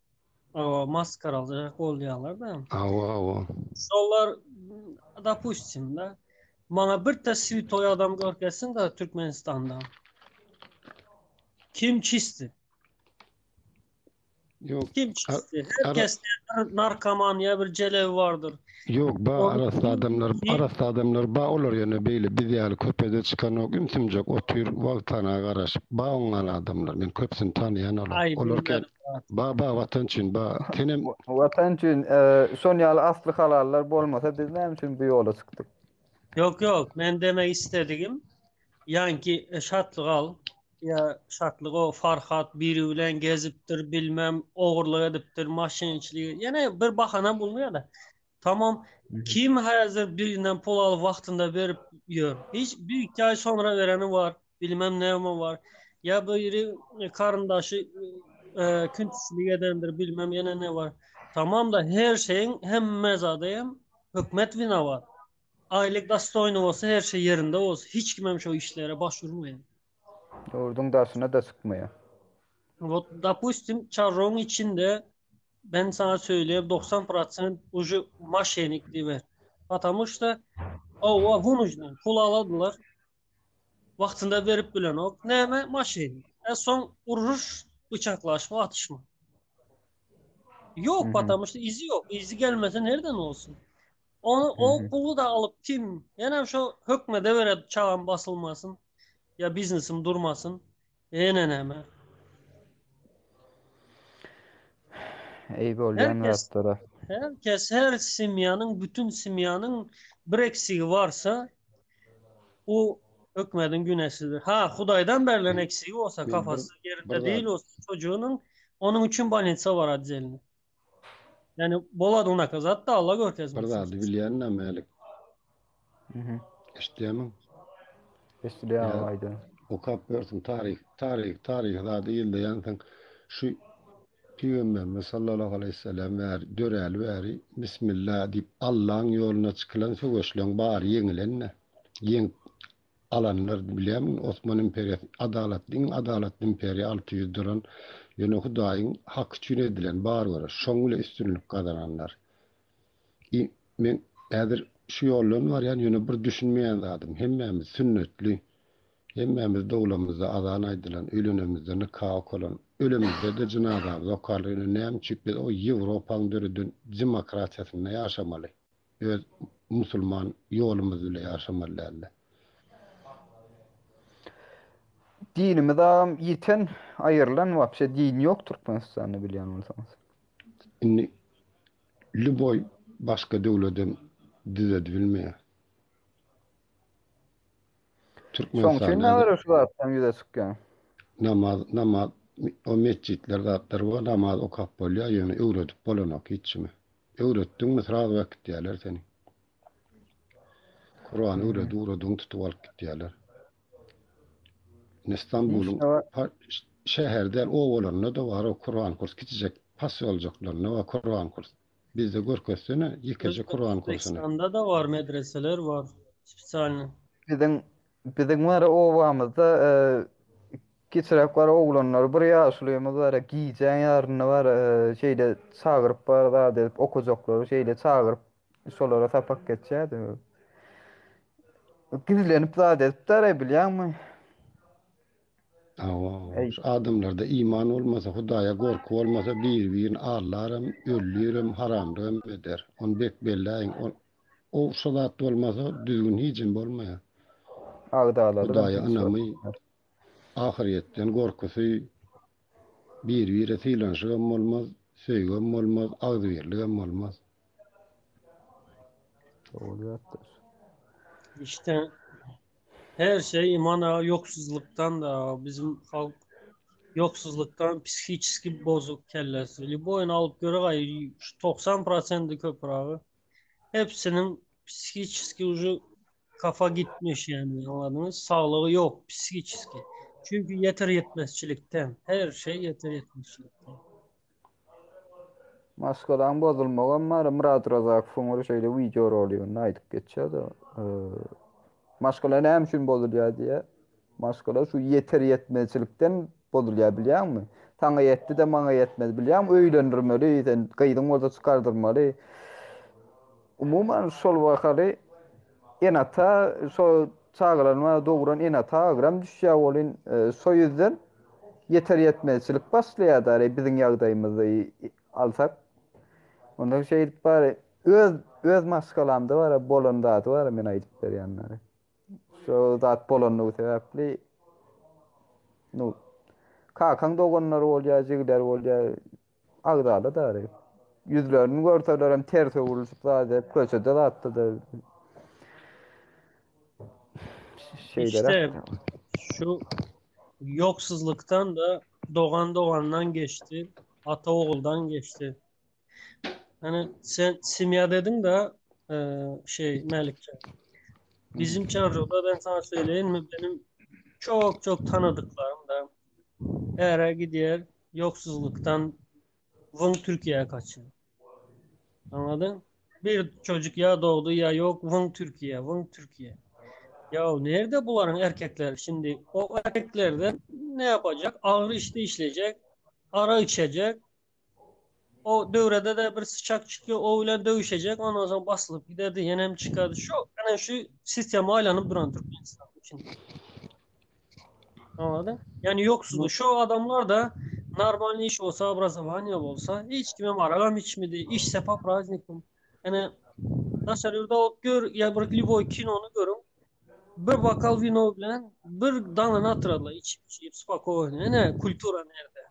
maskaraljak bolýarlar-da. Hawa, hawa. Şolar dopustim da maňa bir te switoý adam görkezsin da Türkmenistanda. Kim çisti? Ýok. Kim çisti? Herkes bir narkoman ýa bir jelebi bardyr. Ýok, ba arassa adamlar, arassa adamlar ba olar ýöne beýle biz ýaly köpede çykanok, ümsümjek otyr wagtana garaşyp, ba oňňaly adamlar, men köpüsini tanaýan olar. Aý, Olar kän bilmedim zat. ba ba watan üçin ba senem Watan üçin şon ýaly asly halallar bolmasa biz näme üçin bu ýola çykdyk? Ýok ýok, men demek istedigim Ýaňky Şatlyk al, ýa Şatlyk o Farhat biri bilen gezipdir, bilmem ogurlyk edipdir, maşençilik, ýene bir bahana bulunýar-da. Tamam, kim häzir birinden pul alyp wagtynda berip ýör? Hiç bir iki aý soňra bereni bar, bilmem näme bar. Ýa biri garyndaşy künçlik edendir, bilmem ýene ne bar. Tamam-da her şeyiň hemme zady hem hökümet winowat. Aýlyk dostoýny bolsa her şey ýerinde bolsa hiç kimem şo işlere baş urmaýar. Ýurduň daşyna da çykmaýar. Wot dopustim çarroň içinde ben sana söýleýän 90 prosent uje maşenik diýiber. Patamu şda owa wunujny pul aladylar. Wagtynda berip bilenok. Näme maşenik. E soň uruş, bıçaklaşma, atışma. Yok patamış izi yok. İzi gelmese nereden olsun? Onu o pulu da alıp kim? Ýenem şo hökmede berer çagam basylmasyn ýa biznesim durmasyn. Ýene näme? Eý bolýan Herkes zatlara. herkes her semýanyň bütün semýanyň bir eksigi varsa bu hökmediň günesidir. Ha Hudaýdan berlen eksigi bolsa Men bir kafasy bir yerinde zat değil olsa çocuğunun onun için bolnitsa var adzelini. Yani bolady unaka zat da Allah bir görkezmesin. zady bilýän-dä Mälik. Mhm. Eşitýärmiň? Eşidilýär Ýa aýdan. okap görsüň taryh, taryh, taryhy zady ýyldaýansyň. Şu Pygamberimiz sallallahu aleýhi we sellem bäri döräli bäri Bismillah diýip Allaň ýoluna çykylan söweşleň bary ýeňilen-de. Ýeňip alanlar bilýärmiň Osman imperiýasy adalatly iň adalatly imperiýa 600 duran ýöne Hudaýyň haky üçin edilen bar göreş şoň bile üstünlik gazananlar. I men häzir şu ýoldan barýan ýöne bir düşünmeýän zadym hemmämiz sünnetli Hemmämiz doglamyzda azan aýdylan, öýlenemizde nika okalan, ölemizde-de jynazamyz okarlar, ýöne näme üçin biz o Ýewropaň döreden demokratiýasynda ýaşamaly, öz musulman ýolumyz bile ýaşamaly dälde. Dinimiz agam ýiten, aýrylan wapşe din ýok Türkmenistanda bilýän bolsaňyz. Indi lýuboý başga döwledem düzedibilmeýär. Şoň üçin Türkmenistanda häzir näme şu zatdan ýüze çykýar. namaz namaz o metjitler zatlar bar namaz okap bolýar ýöne öwredip bolanok hiç kime. Öwretdiňmi srazu äkitýärler seni. Kurany öwredip ugradyň tutup alyp gitýärler. Indi Stambulyň şäher däl obalarynda-da bar o Kuran kurs kiçijek posýoljaklarynda bar Kuran kurs. Bizde görkezsene ýekeje Kuran kursuny. Özbegistanda da bar medreseler bar spesialny. Biziň biziň bar obamyzda kiçiräk bar oglanlar bir ýaşulymyz bar gijäň ýarynda bar şeýle çagyryp bar zat edip okajaklary şeýle çagyryp şolara sapak geçýärdi. Gizlenip zat edipdir bilýäňmi? Hawa, şu adamlarda iman bolmasa, Hudaýa gorky bolmasa biri-birini aldaram, öldürem, haramlygam eder. Ony bek belläýiň. O, o şo zat bolmasa düzgün hijem bolmaýar. Agzalalygam Hudaýa hiç ynamy, bolmaýar. ahyrýetden gorkusy, biri-bire sylanyşygam bolmaz, söýgem bolmaz, agzybirligem bolmaz. Dogry zatdyr. İşte Her şey iman ağa yoksuzluktan da bizim halk yoksuzluktan psihiçki bozuk kellesi. Lüboýun alyp göre şu 90 prosendi köpüragy. Hepsinin psihiçki ucu kafa gitmiş yani anladınız. Sağlığı yok psihiçki. Çünkü yeter yetmezçilikten. Her şey yeter yetmezçilikten. Maşgalaň bozulmagam bar. Myrat Razakowyň bir şeýle wideo roliginde aýdyp geçýär-de. Maşgala näme üçin bozulýar diýýär. Maşgala şu ýeter ýetmezçilikden bozulýar bilýäňmi? Saňa ýetdi-de maňa ýetmedi bilýäňmi? Öýlendirmeli, sen gyzyň bolsa çykardyrmaly. Umuman şol wakaly ene-ata şo çagalaryny dogran ene-ata agram düşýär welin şo ýüzden ýeter-ýetmezçilik başlaýar dary biziň ýagdaýymyzy alsak. Onda şeýdip bary öz öz maşgalamda bara bolan zady bara men aýdyp berýän dary. Şo zat bolanlygy sebäpli nu kakaň doganlary bolýar, jigileri bolýar. Agzala dary. Ýüzlerini görselerem ters öwrülişip zat edip köçede zatda-da şeýleräk. İşte şu yoksuzluktan da doğan doğandan geçti, ata oğuldan geçti. Hani sen simya dedin de e, şey Melikçe. Bizim Çarjov'da ben sana söyleyeyim mi benim çok çok tanıdıklarım da Ere gidiyor yoksuzluktan vın Türkiye'ye kaçıyor. Anladın? Bir çocuk ya doğdu ya yok vın Türkiye, vın Türkiye. Ya nerede buların erkekler şimdi? O erkekler de ne yapacak? Ağır işte işleyecek, ara içecek. O devrede de bir sıçak çıkıyor, o ile dövüşecek. Ondan sonra basılıp giderdi, yenem çıkardı. Şu, yani şu sisteme aylanıp duran Türkmenistan için. Anladın? Yani yoksuldu. Şu adamlar da normal iş olsa, obrazovaniye bolsa, hiç kime maragam içmedi, işse po praznikum. Yani daşary ýurda alyp gör, ýa bir lýuboý kinony görüň. Bir bokal wino bilen bir daňyny atyrarlar içip içip spokoýno. Ene kultura nerde?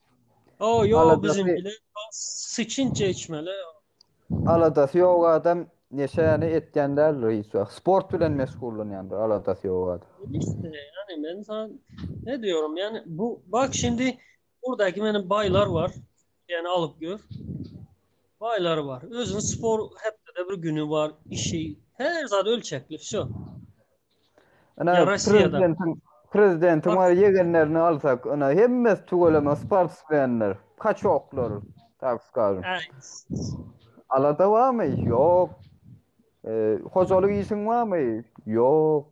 O yo Aladasy bizimkiler syçynça içmeli. Aladasy ýok adam neşäni etýän däldir hiç wagt. Sport bilen meşgullanýandyr aladasy ýok adam. İşte yani ben sana ne diyorum yani bu bak şimdi buradaki benim baylar var. Yani alıp gör. Baylar var. Özün spor hepde bir günü var. işi her zat ölçekli. Vse. Ine Ya Russiýada. prezidentiň prezidentiň Bak bar ýegenlerini alsak, ine hemmesi tüweleme sportsmenler, kaçoklar, tak skažem. ay, Alada barmy? Ýok. E, hojalyk işiň barmy? Ýok.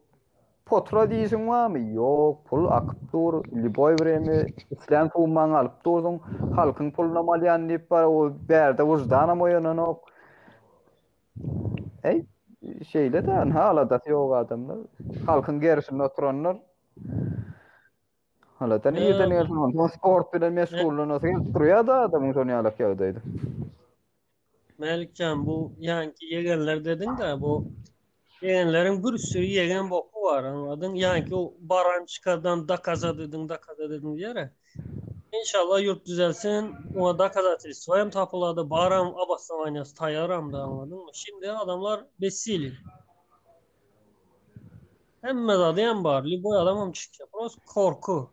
Potrat işiň barmy? Ýok. Pul akyp dur. Lýuboý wremýa islän summaňy alyp dursuň. Halkyň pulunam alýan diýip bar, o bärde wyždanam oýananok. Eý, şeýle-de, ynha aladasy ýok adamlar. Halkyň gerşinde oturanlar. Alada nirden Ýa, gelsin onsoň sport bilen meşgullanasy gelip durýar-da adamyň şon ýalak ýagdaýda. Mälikjan bu ýaňky ýegenler dediň-de bu ýegenleriň bir sürü ýegen boky bar aňladyň ýaňky o barançkadan dakaza dediň dakaza dediň diýere. Inşallah ýurt düzelsin oňa dokazatelstwo hem tapylady baram obosnowaniýasy taýaram da aňladyňmy şimdi adamlar bessili. Hemme zady hem bar lýuboý adamam çykýar prosto korku.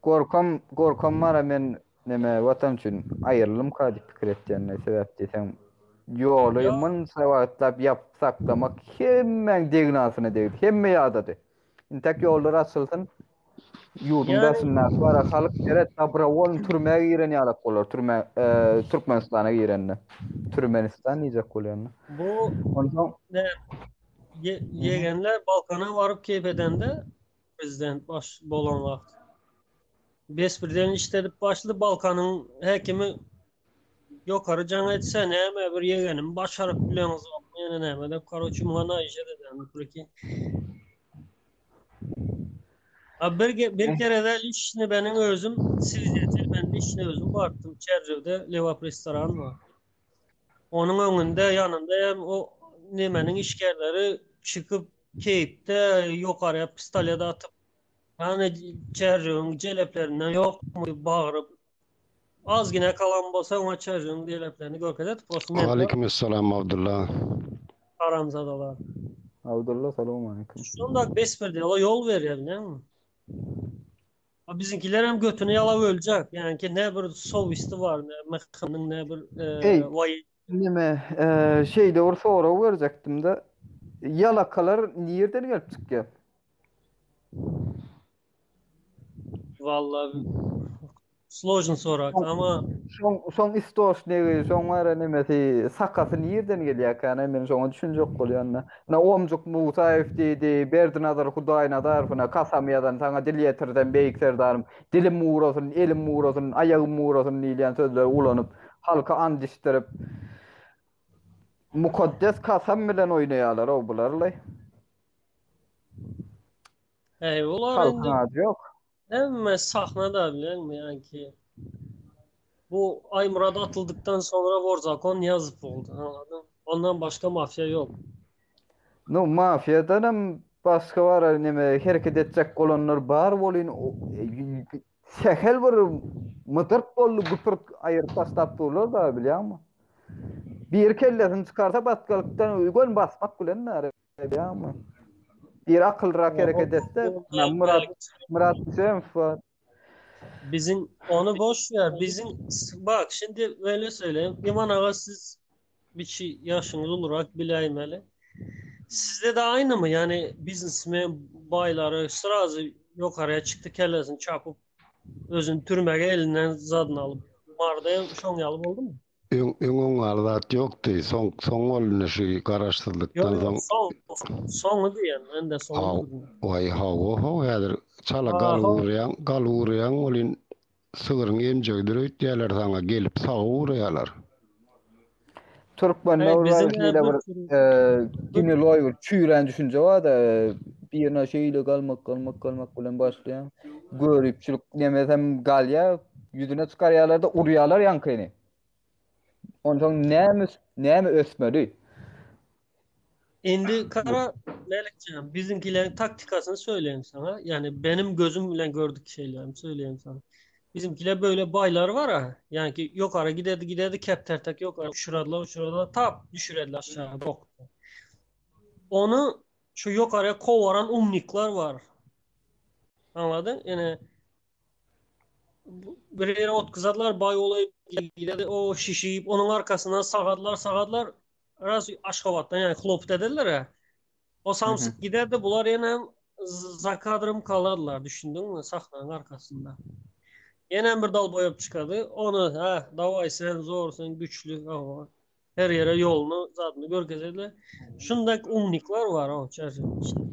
Gorkam gorkam bara men Neme watan üçin aýryldymka diýip pikir etýän sebäp diýseň ýoly Ýok. munça wagtlap ýapyp saklamak hemmäň degnasyna degdi. Hemme ýadady. Intäk ýollar açylsyn. Ýurduň Ýani daşyndaky bara halk seret dobrowolny türmä giren ýalak bolar türmä Türkmenistana girende. Türmenistan diýjek bolýan. Bu Onsoň ne ýegenler Balkana baryp keýp edende prezident baş bolan wagt. Besbirden işledip başlady Balkanyň häkimi ýokary jaň etse näme bir ýegenim başaryp bileňizokmy ýene näme dep karoçi muňa naýjat eden priki. A bir, bir kere de liçni meniň özüm swidetel men liçni özüm bartdym Çerjewde Lewap restoran bar. Onuň öňünde ýanynda hem o nemeniň işgärleri çykyp keýpde ýokaryya pistolet atyp Hany Çärjewiň jeleplerinden ýokmy bagyryp azgina kalan bolsa oňa Çärjewiň jeleplerini görkezet prosto men Aleyküm esselam Abdulla. Haramzadalar. Abdulla salowmaleýkim. Şonda bespredela ýol berýär bilýäňmi? A biziňkiler hem götüni ýalap öljek. Ýaňky ne bir sowisti bar, ne MHM-niň ne bir Eý, waý neme, şeýle bir sorag berjekdim-de. Ýalakalar nirden gelip çykýar? Vallahi složny sorak ama Şoň şoň istoşnigi, şoň bara nemesi, sakasy nirden gelýärkä, men şoňa düşünjek bolýan-da. Ine Omjuk Musaýew diýdi, Berdinazar Hudaýnazarow ine kasam ýazan saňa dil ýetirsem beýik serdarym, dilim gurasyn, elim gurasyn, aýagym gurasyn diýilýän sözleri ulanyp, halka and içdirip, mukaddes kasam bilen oýnaýarlar-ow bular-laý. Ey olar Halkyň indi ady ýok. hemme sahnada bilenmi ýanki. Bu Aýmurad atyldykdan soňra war zakon Nyýazow boldy. Anladyn? Ondan başga mafiýa ýok. Nu mafiýadanam başga bar neme hereket etjek bolanlar bar bolyn sähel bir mydyrt boldy güpürt aýyryp taşlap durlar da bilýäňmi. Biri kellesini çykarsa batgalykdan göni basmak bilen bäri. Bilýäňmi? Bir akylrak hereket etse, Murat Murat Hüseýinow bar. Biziň ony boş ver. Biziň bak şimdi böyle söyleyeyim. İman ağa siz bir şey yaşıňyz ulurak biläýmeli. Sizde de aynı mı? Yani biznesmen baýlary srazy ýokaryya çykdy kellesini çapyp özüni türmege elinden zadyny alyp. Maryda hem şoň ýaly boldumy? Öň öň oňaly zat ýokdy. Soň soň boldy şu garaşsyzlykdan Ýok, soň. soň soňy diýen, men de soňy Haw, diýdim. waý hawa how häzir çala gal Aha. urýaň, gal urýaň welin sygryň emjegidir öýtýärler saňa gelip sagy urýarlar. Türkmende Hey, bir bizim şeýle bir gniloý bir çüýrän düşünje bar-da, birine şeýle galmak, galmak, galmak bilen başlaýan. Göripçilik nemesem galýar, ýüzüne çykarýarlar-da urýarlar ýaňkyny. Onsoň näme näme ösmeli? Indi kara Melikjan, biziňkileriň taktikasyny söýleýin saňa. Ýani benim gözüm bilen gördük şeylerimi söýleýin saňa. Bizimkiler böyle baylar var ha. Yani ki yukarı giderdi giderdi keptertek yukarı uçuradılar uçuradılar tap düşürediler aşağı bok. Onu şu yukarıya kovaran umniklar var. Anladın? Yani bir yere otkuzadılar bay olayıp giderdi o şişip onun arkasından sağadılar sağadılar. Raz Aşgabatdan yani hlop dediler ya. O samsyk giderdi bular ýene zakadrym kalardylar düşündiňmi sahnanyň arkasynda. Ýene bir dal boýap çykady. Ony ha daway sen zor sen güçli hawa. Her ýere ýoluny zadyny görkezediler. Şundak umniklar bar o çerçeve içinde.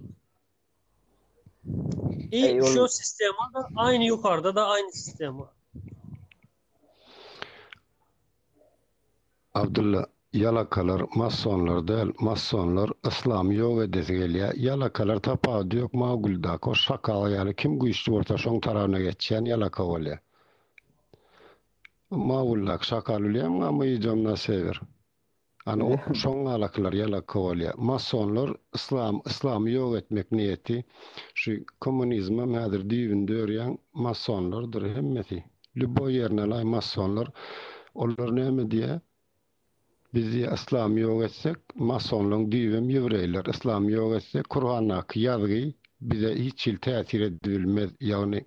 I şu sistema da aynı yukarıda da aynı sistema. Abdylla, ýalakalar massonlar däl, massonlar yslamy ýok edesi gelýä, ýalakalar tapawudy ýok Mawguldaky o şakal ýaly kim güýçli bolsa şoň tarabyna geçýän ýalaka bolýa. Mawguldaky şakal bilýämiň a my idýom na sewer. Ana o şoň ýalakylar ýalaka bolýa. Massonlar yslam yslamy ýok etmek niýeti şu kommunizmem häzir düýbünde örýän massonlardyr hemmesi. Lýuboý ýerine alaý massonlar. Olar näme diýýä? Biz diýýä yslamy ýok etsek, massonlaryň düýbem ýewreýler. Yslamy ýok etsek, Kur'andaky ýazgy bize hiç hili täsir edibilmez. Ýagny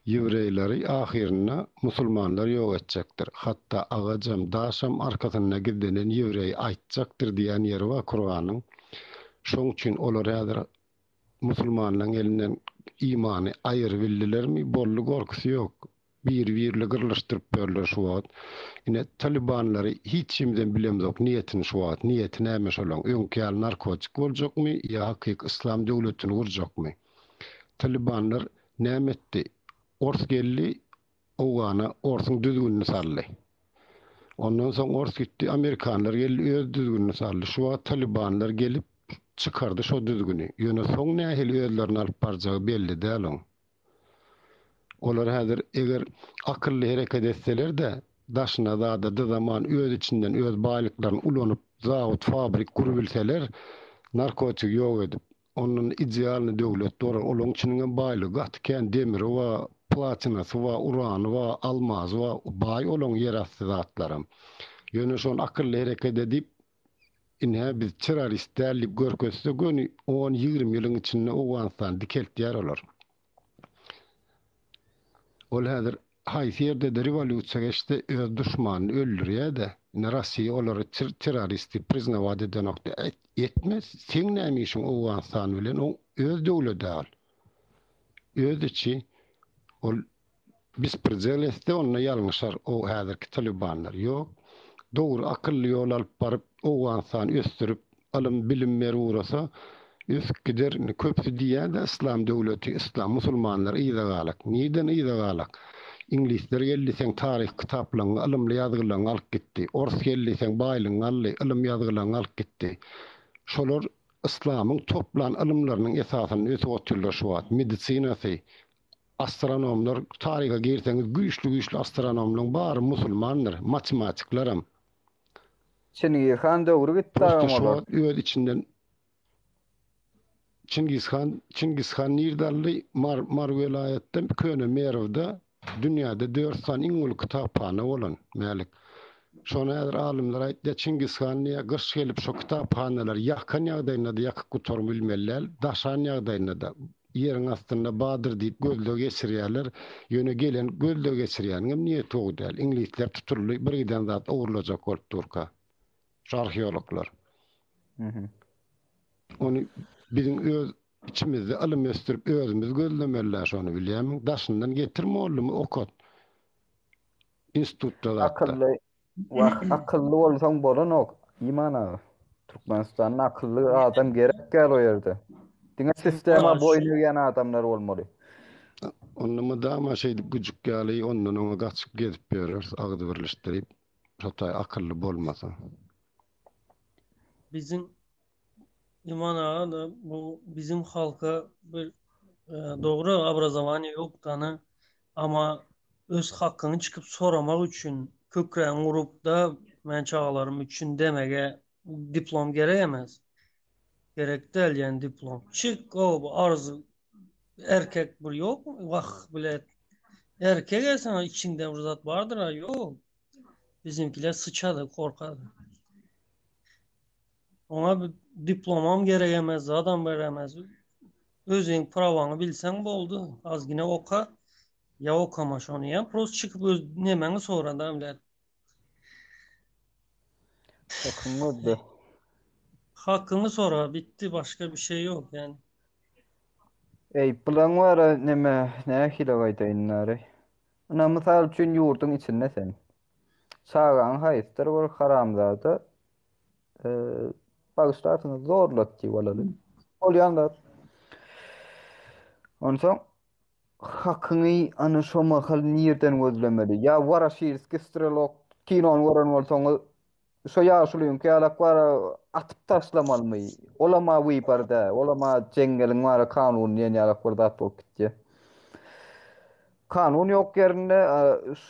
ýewreýleri ahyrynda musulmanlar ýok etjekdir. Hatda agajam, daşam arkasynda gizlenen ýewreýi aýtjakdyr diýýän ýeri bar Kur'anyň. Şoň üçin olar häzir Musulmanlaň elinden imany aýyrybildilermi boldy gorkusy ýok. Biri birle gyrlyşdyryp ýörler şu wagt. Ine talibanlary hiç himizem bilemzok niýetini şu wagt. Niýeti näme şolaň? Öňki ýaly narkotik boljakmy ýa hakyky yslam döwletini gurjakmy? Talibanlar näme etdi? Ors geldi Owgana orsuň düzgünini saldy. Ondan soň ors gitdi, amerikanlar geldi, öz düzgünini saldy. Şu wagt talibanlar gelip çykardy şo düzgüni. Ýöne soň nähili özlerini alyp barjagy belli däl oň. Olar häzir eger akylly hereket etseler-de, daşyna zada dyzaman öz içinden öz baýlyklaryny ulanyp zawod, fabrik gurubilseler, narkotigi ýok edip, Ondan idealny döwlet bolar. Olaň içiniňem baýlygy gaty kän, demiri bar, platinasy bar, urany bar, almazy bar, baý olaň ýerasty zatlaram. Ýöne şony akylly hereket edip, ine biz terrorist däl diýip görkezse göni on, 20 ýylyň içinde Owganystany dikeltýär olar. Ol häzir haýsy ýerde-de rewolýusiýa geçse öz duşmanyny öldürýär-de. Indi Rossiýa olary terrorist diýip priznawat edenok. Etme, seň näme işiň Owganystan bilen, oň öz döwledi ol. Öz içi ol bespredel etse onda ýalňyşar o häzirki talibanlar. Ýok. Dogry akylly ýol alyp baryp Owganystany ösdürip ylym bilim berip ugrasa ösüp gider. Indi köpüsi diýýär-de yslam döwleti, yslam musulmanlar yza galak. Nirden yza galak? Iňlisler geldi seň taryh kitaplaryňy, ylymly ýazgylaryňy alyp gitdi. Ors geldi seň baýlygyňy aldy, ylym ýazgylaryňy alyp gitdi. Şolar yslamyň toplan ylymlarynyň esasynda ösüp otyrlar şu wagt. Medisinasy, astronomlar, taryha girseňiz güýçli-güýçli astronomlaryň bary musulmandyr, matematiklaram. Çingiz han döwri gitdi Prosta agam şu olar. wagt öz içinden Çingiz han, Çingiz han nirde aldy? Mar, Mar welaýatda, Köne Merwde dünýäde dört sany iň uly kitaphana bolan, Mälik. Şony häzir alymlar aýtýar, Çingiz han diýýär, gyş gelip şo kitaphanalary ýakan ýagdaýynda-da ýakyp gutaryp bilmeli däl, daşan ýagdaýynda-da. Ýeriň astynda bardyr diýip gözleg geçirýärler. Ýöne gelen gözleg geçirýäniňem niýeti gowy däl. Iňlisler tutuldy, bir giden zat ogurlajak bolup durka. Şu arheologlar. Ony biziň öz içimizde ylym ösdürip özümiz gözlemeli-dä şony bilýärmiň? Daşyndan getir mollumy okat. Institutda zatda. Akylly Wah, akylly bolsaň bolanok, Iman aga. Türkmenistanda akylly adam gerek däl o ýerde. Diňe sistema boýun egýän adamlar bolmaly. Onda mydama şeýdip güjük ýaly ondan oňa gaçyp gezip ýöreris agzy birleşdirip. Şo taý akylly bolmasa. Biziň Iman aga da bu bizim halka bir e, dogry obrazowaniýe ýok dana ama öz hakyňy çykyp soramak üçin kökrägiňi urup da men çagalarym üçin demege diplom gerek emes. Gerek däl ýani diplom. Çyk o bu arz erkek bir ýok wah bilet. Erkek esen içiňde bir zat bardyr a ýok. Bizimkiler sıçady korkady. Oňa bir diplomam gerek emez, zadam gerek emez. Özüň prawaňy bilseň boldy. Azgine oka ýa okama şony ýa prost çykyp öz nemäňi sora da bilet. Hakyňy gözle. Hakyňy sora bitdi başga bir şey ýok yani. Eý, bulaň bara neme nähili aýdaýyn nary. Ynha mysal üçin ýurduň içinde sen. Çagaň haýsydyr bir haramzada bagyşlarsyňyz zorlat diýip alaly. Bolýan zat. Onsoň hakyňy ana şo mahal nirden gözlemeli? Ýa Woroşilskiý strelok kinony gören bolsaňyz Şo ýaşulyňky ýalak bar-a atyp taşlamalymy? Olam-a wybar dä, olam-a jeňňeliň bar-a kanuny diýen ýalak bir zat bolup gitýä. Kanun ýok ýerinde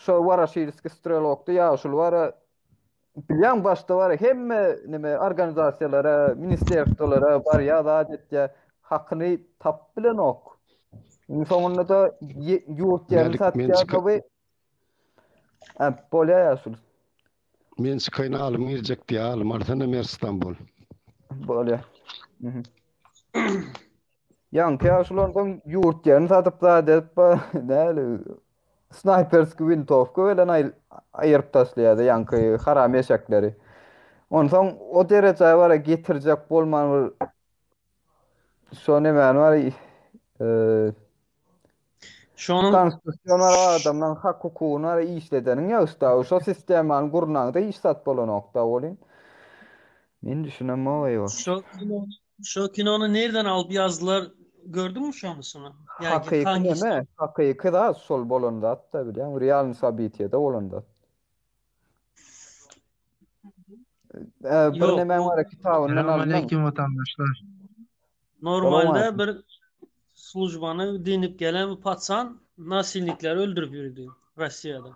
şo Woroşilskiý strelokda ýaşuly bar-a bilýäň başda bar-a hemme neme organizasiýalara, ministerstwolara barýa zat etýä, hakyny tapyp bilenok. Iň soňunda-da ýurt ýerini satýa we Bolýa ýaşuly. Men çykaýyn alym girjek diýä alym alsana Mert Stambul. Bolýa. Mhm. Ýaňky ýaşuly onsoň ýurt ýerini satyp zat edip näli snaýperski wintowka bilen aýyryp taşlaýardy ýaňky haram eşekleri. Onsoň o derejä bara getirjek bolman bir şo nemäni bar Şonuň Konstitusion adamlaryň hak hukugyny ara işledeniň ýagşy-da, şo sistemany gurnaňda hiç zat bolanok-da welin. Men düşünemok eý wagşy. Şo kinony, şo kinony nirden alyp ýazdylar gördüňmi şonysyny? Ýa Hakyky hangisi? neme, hakyky zat şol bolan zat-da bilýäňmi, realnyý sobityýada bolan zat. Bir Ýok, nemäň bu bar kitabyndan Selam alyndan. aleýkum watandaşlar. normalde bir slujbany dinip gelen bir patsan nasilnikleri öldürip ýördi Rossiýada.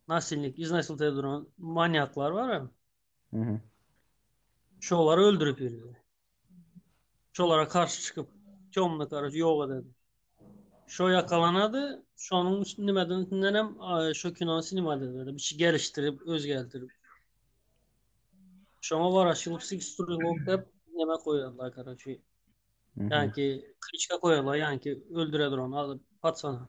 Nasilnik, iznasilt duran maniaklar bar ya. Mhm. Şolary öldürip ýördi. Şolara karşy çykyp, temny karaç ýok ededi. Şo ýakalanady, şonuň nimeden üstünden hem şo kinony sinema edildi. Bir şey gelişdirip, özgeldirip. Şoňa Woroşilowskiý strelok diýip neme koýarlar karaçy. Ýa-ki kliçka koýarlar, ýa-ki öldüre duran alyp patsana.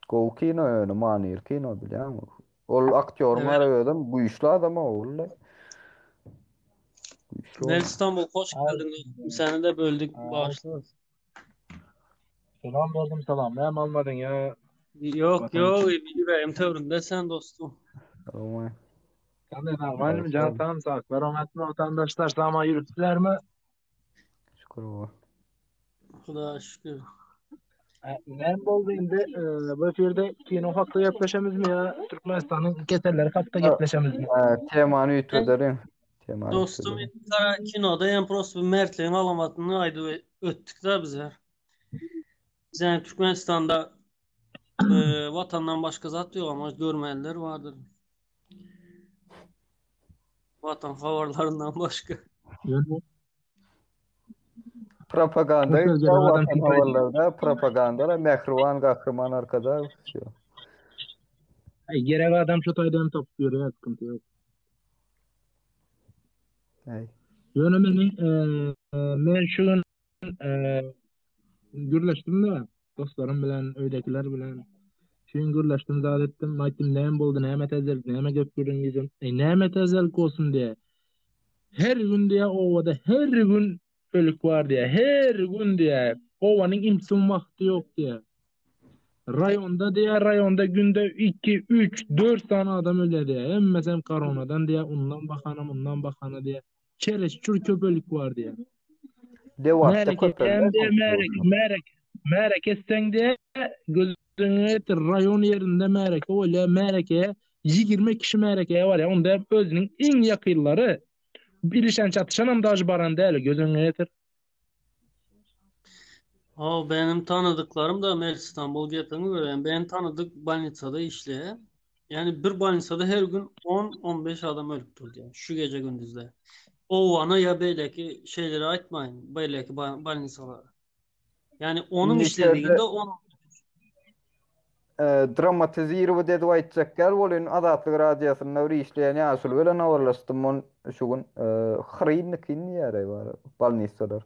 Gowy kino ýöne manyly kino bilýäňmi? Ol aktýoryň ara özem güýçli adam ogul. Güýçli. Mel İstanbul hoş geldiň. Seni de böldük bağışla. Salam berdim salam. Näme almadyň ýa? Ýok, ýok, ýüregim töründe sen dostum. Salam. Sen normalmi can tamam saklar oňatmy watandaşlar sama ýürüpsilermi? Şükür baba. Hudaýa şükür. Näme boldy indi? Bu efirde kino hakda gepleşemizmi ýa Türkmenistanyň keselleri hakda gepleşemizmi? Temany üýtgedeliň. Temany Dostum, kara kinoda hem prosto bir mertligiň alamatyny aýdyp ötdük-de bizler. Biz yani Türkmenistanda e, watandan başga zat ýok ama görmänler bardyr. Watan habarlaryndan başga. Ýöne Propaganda Köp gitýär adam watan habarlarda propaganda mähriban gahryman arkadag wsýo. Aý, gerek adam şu taýdan tapyp ýörýär, sıkıntı ýok. Aý. Ýöne meni men şu gün gürleşdim-de dostlarym bilen, öýdäkiler bilen. Şu gün gürleşdim, zat etdim. Aýtdym, näme boldy, näme täzelik, näme gep gürrüň diýdim. Eý, näme täzelik bolsun diýe. Her gün diýe obada her gün ölük bar diýe. Her gün diýe. Obanyň imsim wagty ýok diýe. Raýonda diýe, raýonda günde 2, 3, 4 sany adam ölýär diýe. Hemmesi hem koronadan diýe, undan bahana, mundan bahana diýe. Çereçür köp ölük bar diýe. Lebapda Märeke köpeldi. diýe, märeke, märeke, märeke etseň diýe, gözüňe getir, raýon ýerinde märeke bolýar, märekeye 20 kişi märekeye barýar. Onda hem özüniň iň ýakynlary. ilişen çatyşanam daže baran däl, göz öňüne getir. O benim tanıdıklarım da Mert İstanbul gepini görýän. Benim tanıdyk bolnitsada işleýär. Yani bir bolnitsada her gün 10-15 adam ölüp durdy. Yani şu gece gündüzde. Owgana ya beýleki şeyleri aýtmaýyn, beýleki bolnitsalara. Yani onuň Indi işlediğinde içerde 10 e, dramatizirowat edip aýtjak ýaly bolýan Azatlyk Radiosynda bir işleýän ýaşuly bilen habarlaşdym on şu gün e, hrynykin diýýär bar bolnisalar.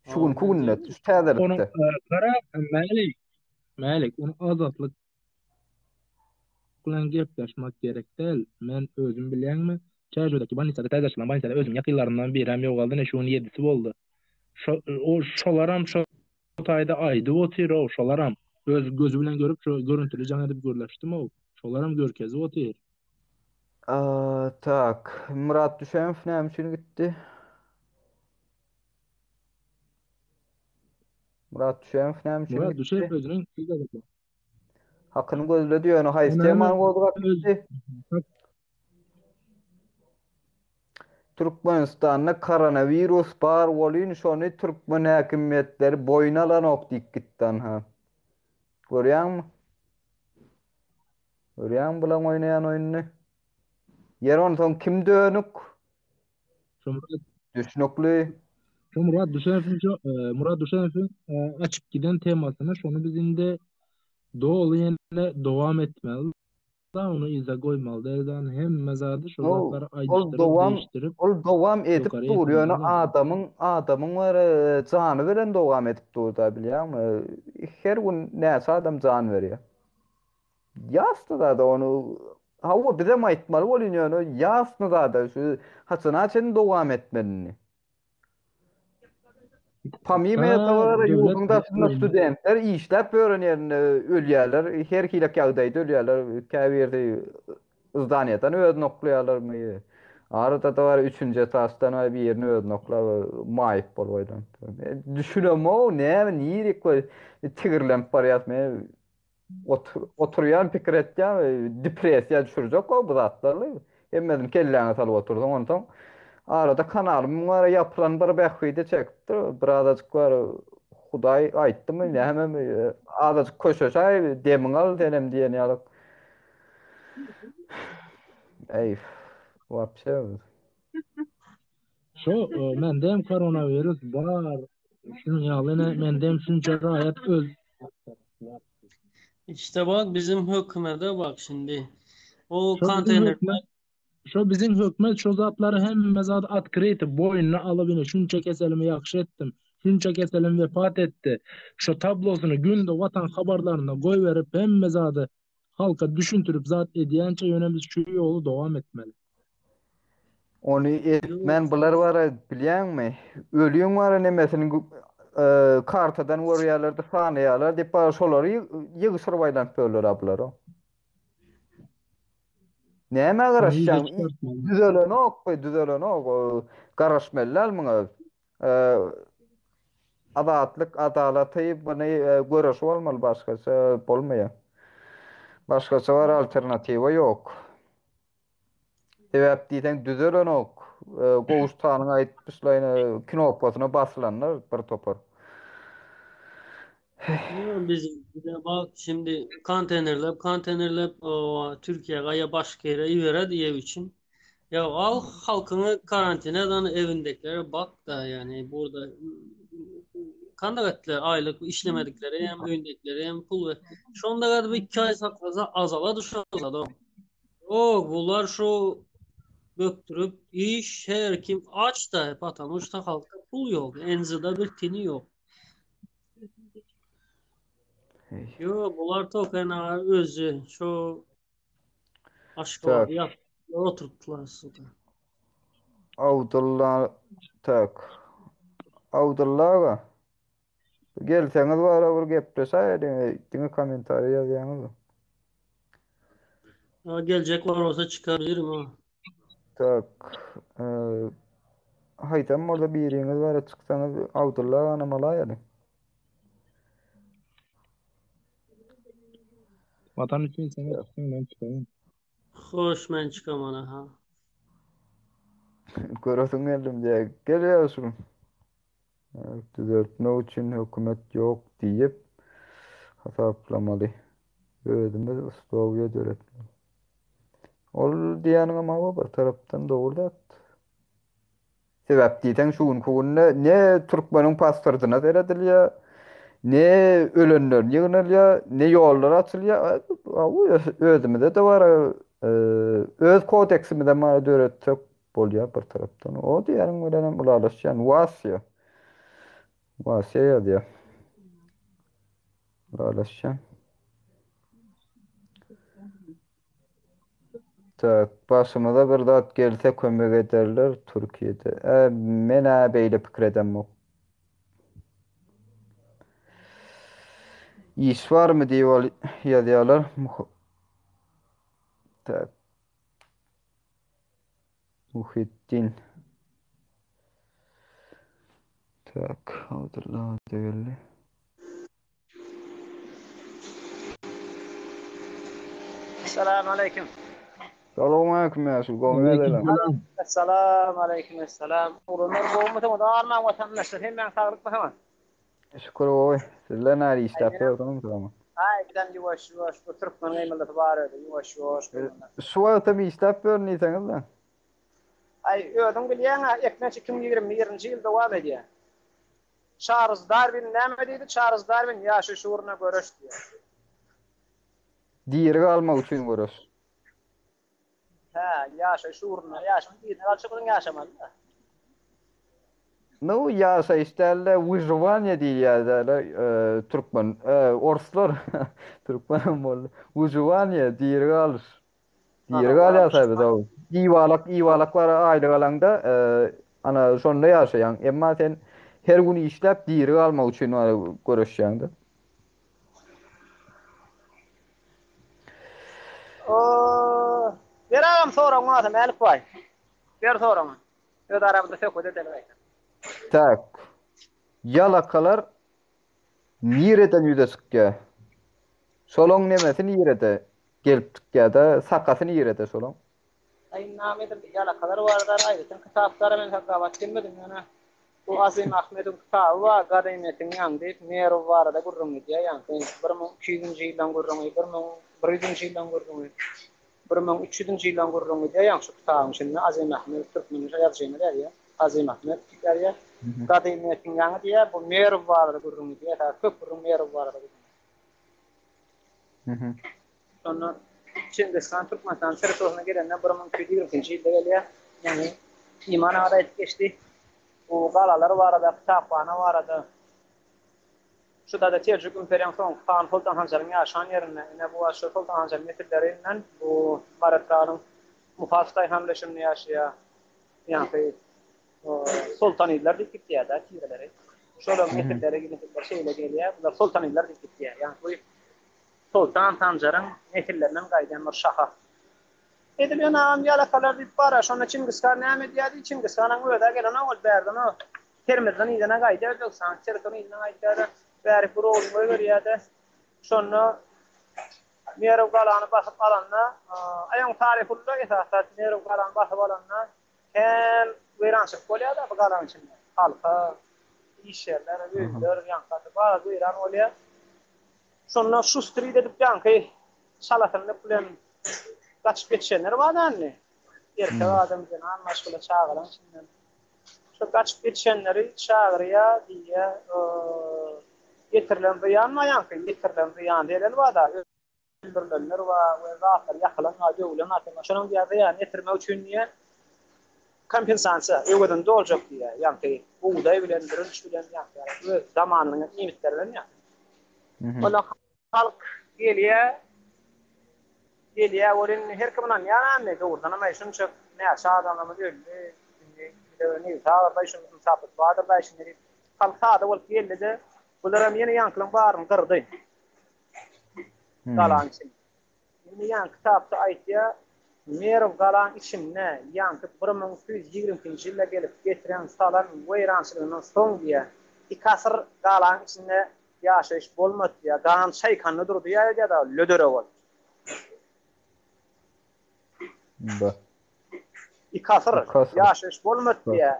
Şu Aa, günki men günde diýdim. şu Onuň täzelikde. e, gara Mälik, Mälik, ony Azatlyk bilen gepleşmek gerek däl. Men özüm bilýäňmi? Çärjewdäki bolnisada täze açylan bolnisada özümiň ýakynlarymdan birem ýogaldy, ine şu gün ýedisi boldy. Şo o şolaram şo taýda aýdyp otyr-ow, şolaram. Öz gözi bilen görüp, şo görüntüli jaň edip gürleşdim-ow. Şolaram görkezip otyr. Aa, tak. Myrat Düşemow näme üçin gitdi? Myrat Düşemow näme üçin Murat gitdi? Düşemow özüniň Hakyny gözledi ýöne haýsy temany gozgap gitdi? Türkmenistanda koronawirus bar bolyn şony türkmen häkimiýetleri boýun alanok diýip gitdi anha. Görýäňmi? Görýäňmi bulaň oýnaýan oýnuny? Ýer onsoň kim dönük? Düşnükli. Şo Murat Düşenowyň şo e, Murat Düşenowyň e, açyp giden temasyny şony biz indi doly ýene dowam etmeli. Da ony yza goýmaly däl hemme zady şo Ol zatlary ol aýdyşdyryp, dowam değişdirip ol dowam edip ýokary dur ýöne ýetirmeli. adamyň adamyň bar e, jany bilen dowam edip dur da bilýäňmi? Her gün näçe adam jan berýär. Ýasny zada ony hawa bizem aýtmaly bolýan ýöne ýasny zada şu haçana çenli dowam etmeli indi. Pomimo Ha, этого döwlet ýurduň daşynda studentler işläp ýören ýerinde ölýärler, her hili ýagdaýda ölýärler, käbirisi zdaniýadan özüni oklaýarlarmy, arada-da bar üçünji etaždan birini özüni oklap maýyp bolup aýlanyp. Düşünemok näme nirik we tigirlenip barýas men Oturýan pikir etýän, depressiýa düşürjek o bu zatlarly. Hemmesini kelläňe salyp otursaň onsoň arada kanalym bar ýapylan bir bähbide çekipdir. Birazajyk bar Hudaý aýtdymy nämemi azajyk köşeşäý demiňi al senem diýen ýaly. Eý wapşe. Şo e, mende hem koronawirus bar. Şunuň ýaly ine mende hem şunça raýat öz İşte bak bizim hökümete bak şimdi. O Şo bizim konteyner hökümet şo bizim hökümet şo zatlary hemme zat otkryty boýnuna alyp ine şunça keselimi ýagşy etdim. Şunça keselim wepat etdi. Şo tablosyny günde watan habarlarynda goýberip hemme zady halka düşündirip zat edýänçe ýöne biz şu ýoly dowam etmeli. Ony etmän bular bara bilýäňmi? Ölüň bara nemesini kartadan görýärler-de sanaýarlar diýip bara şolary ýygyşyryp aýlanyp ýörler-ä bular. Nämä garaşýaň? Düzelenok bu, düzelenok. Garaşmaly däl muňa. Azatlyk, adalaty muny göreşi bolmaly başgaça bolmaýar. Başgaça bar alternatiwa ýok. Sebäp diýseň düzelenok. Gowşut hanyň aýtmyşlaýyn knopkasyna basylanlar bir topar. Biz bize bak şimdi konteynerlep konteynerlep o Türkiye ya başka yere ibere diye için. Ya al halkını karantinadan evindekilere bak da yani burada kandak ettiler aylık işlemedikleri hem öýündekilere hem pul ve şonda kadar bir iki ay saklasa azala düşer o. O bular şu bökdürip iş her kim aç da patamuş da halkta pul yok. Enzida bir tini yok. Yo bular token özü şu Aşgabat ýap oturtdylar suda. Abdylla tak. Abdylla aga. Gelseňiz bara bir gepleşäýeliň, diňe kommentariý ýazýaňyz. Ha, geljek bar bolsa çykabilirim ha. Tak. E, haýsam bolsa biriňiz bara çyksaňyz Abdylla aganam alaýalyň. Watan üçin sen çyksaň men çykaýyn. Hoş men çykaman ha. Göresim geldim diýä. Gel ýaşuly. Düzeltmek üçin hökümet ýok diýip hasaplamaly. Özümiz uslowiýa döretmeli. Ol diýýäniňem hawa bir tarapdan dogry zat. Sebäp diýseň şu günki günde ne türkmeniň pasportyna seredilýär, ne ölenler ýygnalýar, ne ýollar açylýar. Hawa özümizde-de bar, öz kodeksimizem bar döretsek bolýar bir tarapdan. O diýýäniň bilenem ylalaşýan. Wasýa. Wasýa ýazýar. Ylalaşýan. Tak, başymyza bir zat gelse kömek ederler Türkiýede. E, men-ä beýle pikir edemok. Iş barmy diýip ol ýazýarlar. Tak. Muhitdin. Tak, Abdullah geldi. Salam aleýkum. Salam aleýkum ýaşuly, gowy ýagdaýlar. Salam aleýkum esselam. Oglanlar gowumysyňyz, armaň watandaşlar, hemmäň saglykmysyňyz? Şükür gowy. Sizler nähili işläp ýörsüňiz soňa? Aý, bizem ýuwaş ýuwaş bu türkmen gymyldysy bar özi, ýuwaş ýuwaş gymylda. Şu wagtam işläp ýörün diýseňiz-le. Aý, özüň bilýäň-ä, eklenç 2021-nji ýyl dowam edýär. Çarlz Darwin näme diýdi? Çarlz Darwin ýaşaýyş ugrunda göreş diýýär. Diri galmak üçin göreş. Hä, ýaşaýyş ugrunda. Ýaşaýyş yzyna galjak bolsaň ýaşamaly-da. Nu, ýaşaýyş däl-de, wyžiwaniýe diýilýär-dä, türkmen, orslar, türkmenem boldy. Wyžiwaniýe, diri galyş. Diri galýar saýby daw. Iwalak, iwalak bar aýlyk alaňda, ana şonda ýaşaýaň. Emma sen her gün işläp diri galmak üçin bar göreşýäňde. O, ber agam soragyň bolsa Mälik baý. Ber soragyňy. Öz aramyzda söhbet edeli gaýta. Tak. Ýalakalar nireden ýüze çykýar? Şolaň nemesi nirede? Gelip çykýada, sakasy nirede şolaň? Aý name edildi ýalakalar barada aýratyn kitaplara men hak gabat gelmedim ýöne bu Azim Ahmediň kitaby bar Gadymyýetiň ýaňy diýip Merw barada gürrüň edýär ýaňky 1200-nji ýyllaň gürrüňi 1100-nji ýyllaň gürrüňi 1300-nji ýyllaň gürrüňi edýär ýaňky şu kitabyň içinde Azim Ahmed türkmen ýazyjymyz ýazýar Azim Ahmed diýip ýazýar Gadymyýetiň ýaňy diýýär bu Merw barada gürrüň edýär esasy köp gürrüň Merw barada gürrüň Şonda Çingiz han Türkmenistanyň territoriýasyna gelende 1222-nji ýylda gelýär. Ýagny Iman aga-da aýdyp geçdi. Bu galalar barada, kitaphana barada. Şu da Seljuk imperiýanyň soňky hany Soltan Hanjaryň ýaşan ýerinde. Ine bu wagt şu Soltan Hanjaryň nesillerinden bu Mary etrabynyň Muhas daýhan bileşiginde ýaşaýar. Ýagny Soltanylar diýip gitýär-de tireleri. Şolaryň nesilleri nesiller şeýle gelýär. Bular Soltanylar diýip gitýär. Ýagny bu Soltan Sanjaryň nesillerinden gaýdýan bir şaha. Edil ýöne agam ýalakalar diýip bar-a, şonda Çingiz han näme edýärdi? Çingiz hanyň özi-ä gelenok, ol bärden o Termizden yzyna gaýdýar, Özbegistanyň territoriýasyna yzyna gaýdýar-da, bärik bir ogluny goýberýär-de, şonda Merw galany basyp alanda, aýaň taryhy uly-da esasy zat, Merw galany basyp alanda kän weýrançylyk bolýar-da bu galanyň içinde. Halka, iş ýerler, öýler, ýaňky bar weýran bolýar. Şonda şustrit edip ýaňky çalasynlyk bilen gaçyp ýetişenler bar dälmi? Erkek adam, zenan maşgala, çagalaň içinden. Şo gaçyp ýetişenleri çagyrýar, diýýär, ýetirilen zyýan bar ýaňky, ýetirilen zyýan, zelel bar-da, öldürilenler bar we zatlar ýakylan bar, döwülen zatlar bar. Şonuň diýýär, zyýanyny ýetirmek üçin diýýär, kompensasiýa, öwezini doljak diýýär. Ýaňky bugdaý bilen, bürünç bilen, ýaňky öz zamanynyň iýmitleri bilen ýaňky. Onda halk gelýär, gelýär welin her kim ynanýar indi, dogrudanam aý şunça näçe adamymyz öldi, indi bize bir nebsi agyrdy, şunuň ynsaplyk bardyr-da şindi diýip, halk sada bolup geldi-de, bularam ýene ýaňkylaryň baryny gyrdy. Galaň içinde. Indi ýaňky kitapda aýtýar, Merw galaň içinde ýaňky 1222-nji ýylda gelip getiren salan weýrançylygyndan soň diýýär, iki asyr galaň içinde ýaşaýyş bolmady diýýär, gan çaýkandy durdy diýýär diýýär lödere bolup. Ba. Iki asyr ýaşaýyş bolmady diýýär.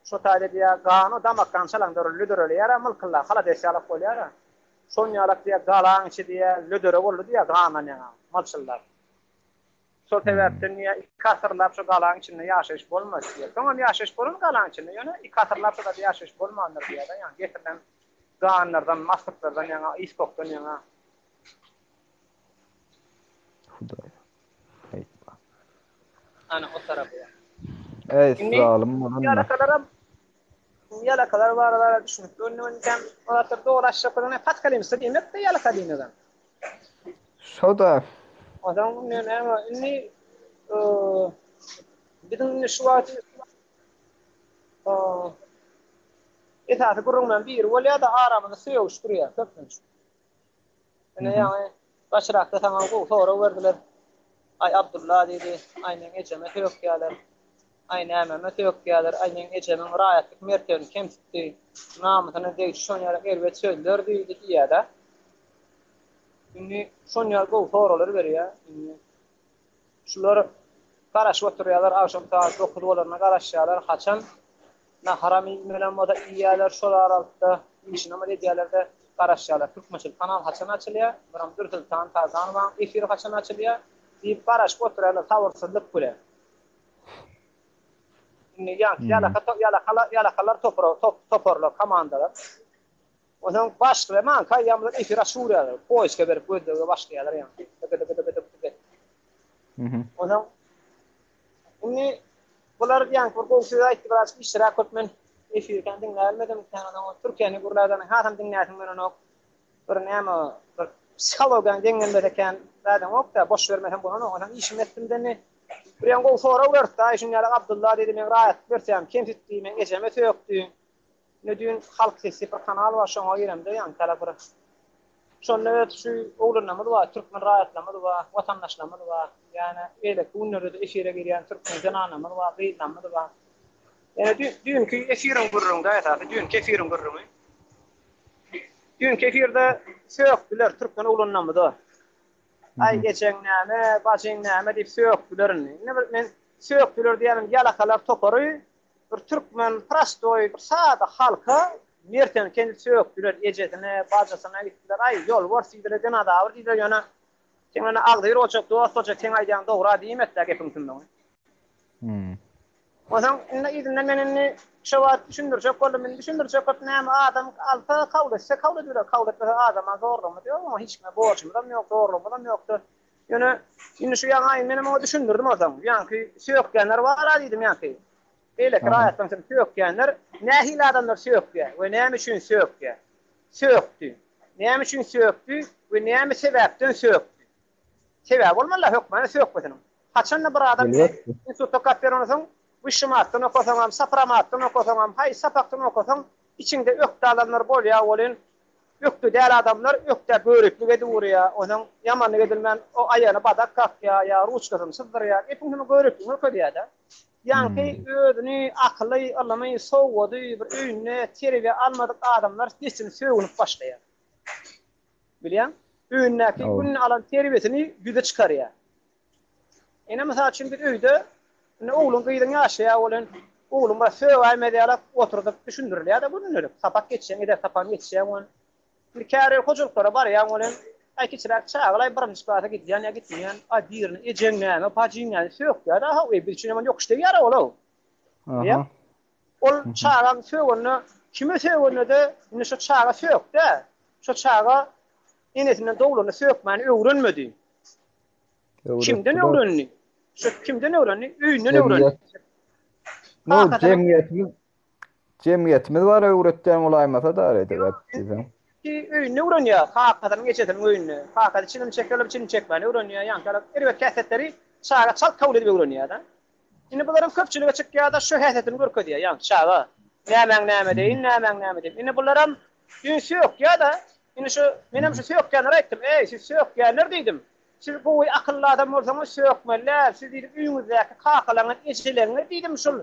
Şo taýda diýýär, gany damakdan çalaňda bir lüdereleýär-ä mylkylla, halades ýalak bolýar-a. Şon ýalak diýýär, galaň içi diýýär, lüdere boldy diýýär, gandan ýaňa, mylçyldap. Şol sebäpden diýýär, iki asyrlap şo galaň içinde ýaşaýyş bolmady diýýär. Soňam ýaşaýyş bolan galaň içinde, ýöne iki asyrlap şo zada ýaşaýyş bolmandyr diýýär-de, ýagny getirilen ganlardan, maslyklardan ýaňa, ys-kokdan ýaňa. Hudaý. Aýtma. Ana o tarapy. Eý, zalym bolan. Ýalakalaram ýalakalar barada düşünip görnüňkem, o zatlar dogry aşak bilen patkalimsi diýmek de ýalaka diýmegem. Şo-da. Onsoň indi näme, indi biziň indi şu wagt esasy gürrüňleriň biri bolýar-da, aramyzda sögüş durýar köplenç. Ine ýaňy başrakda saňa gowy sorag berdiler. Aý Abdulla diýdi, aý meň ejeme sökýäler. Aý nämeme sökýäler, aý meň ejemiň raýatlyk mertebini kemsitdi, namysyna degdi şon ýaly erbet sözler diýdi diýýädä. Indi şon ýaly gowy soraglar berýär. Indi şular garaşyp oturýarlar, agşam sagat 9 bolaryna garaşýarlar, haçan Naharam iýmelem bolsa iýýärler şol aralykda işinem edýärlerde garaşýarlar türkmençilik kanal haçan açylýar biram Dürsultan Taganowaň efiri haçan açylýar diýip garaşyp oturýarlar sabyrsyzlyk bilen. Indi ýaňky ýalaka ýalakalar ýalakalar topara toparlar komandalar. Onsoň başga maňka ýamlar efir açyp urýarlar poiska berip gözlege başlaýarlar ýaňky dyky dyky dyky dyky dyky. Onsoň Indi bular ýaňky bir gowy söz aýtdy birazjyk işsiräk köp men efiri kän diňläbilmedim kän onsoň türkiýäni gürlädeni hasam diňläsim gelenok bir näme bir psihologiýaň deň gelmese kän zädeňokda boş bermesem bolanok onsoň işimi etdim-de indi bir ýaň gowy sorag berdi aý şuny ýaly Abdylla diýdi meň raýatlyk berseýam kemsitdi meň ejeme sökdi Ine düýn Halk sesi bir kanal bar şoňa giremde ýaňky bir şonda öz şu oglanlarymyz bar türkmen raýatlarymyz bar watandaşlarymyz bar ýane beýleki günlerde-de efire girýän türkmen zenanlarymyz bar gyzlarymyz bar ýane düýnki efiriň gürrüňi-de esasy düýnki efiriň gürrüňi düýnki efirde sökdüler türkmen oglanlarymyza aý ejeň näme bajyň näme diýip sökdüler indi indi bir men sökdüler diýýänim ýalakalar topary Bir türkmen prostoý bir sada halka merteni kendi sökdüler ejesine bajysyna gitdiler aý ýolbars diýdiler dinozawr diýdiler ýöne seň ýöne agzybir boljak dost boljak seň aýdýaň dogra diýmediler gepiň tümlügini. Onsoň indi yzyndan men indi şo wagt düşündirjek boldum indi düşündirjek bolup näme adam alsa kabul etse kabul ediberer kabul etmese adama zorlugymyz ýok oňa hiç kime borjumyzam ýok zorlugymyzam ýokdur Ýöne indi şu ýaňy menem oňa düşündirdim onsoň. Ýaňky sökýänler bar-a diýdim ýaňky. Beýleki raýatlaryň içinde sökýänler nähili adamlar sökýär we näme üçin sökýär? Sökdi. Näme üçin sökdi we näme sebäpden sökdi? Sebäbi bolmaly-da hökmany sökmesiniň. Haçanda bir adam institutda okap ýören bolsaň, wyşşymatdan okasaňam, sopromatdan okasaňam, haýsy sapakdan okasaň, içiňde ökde adamlar bolýar welin, Ökde däl adamlar ökdä göriplik edip urýar, onsoň ýamanlyk edilmän o aýagyna badak kakýar ýa ruçkasyny syzdyrýar, gepiň şuny göripligini görkezýär-de. Ýaňky özüni akyly, ylymy, sowady, bir öýünde terbiýe almadyk adamlar dessin sögünip başlaýar. Bilýäň? Öýündäki günde alan terbiýesini ýüze çykarýar. Ine mysal üçin biz öýde indi ogluň gyzyň ýaşaýar welin ogluň biraz sögäýmez ýalak oturdyp düşündirilýär-de gündelik sapak geçýäň edep sapagyny geçýäň welin indi käbir hojalyklara barýaň welin aý kiçiräk çagalaý birinji klasa gidýän ýa gitmeýän aý birini ejeň näme pajyň näme sökýär-de how eý biz üçin ýaman ýokuş degýär-ä ol-ow. Diýýär. Ol çagaň sögende kime sögende-de indi şo çaga sök-dä. Şo çaga enesinden doglanda sökmäni öwrenmedi. Kimden öwrendi? Şu kimden öwrendi? Öýünden öwrendi. No, jemgyýetimiz jemgyýetimiz bar öwretýän bolaýmasa da edep diýseň. Öýünde öwrenýär, kakasynyň ejesiniň öýünde. Kakasy çilim çekerler, çilim çekmäni öwrenýär. Ýaňky erbet häsiýetleri çaga çalt kabul edip öwrenýär-de. Indi bularyň köpçülige çykýar-da şu häsiýetini görkezýär, ýaňky çaga. Nämäň näme deýin, nämäň näme deýin. Indi bularam düýn sökýär-de, indi şu menem şu sökýänlere aýtdym, Eý, siz sökýänler diýdim. Siz gowy akylly adam bolsaňyz sökmeli däl. Siz diýdim öýüňizdäki kakalaryňyz, ejeleriňiz diýdim şul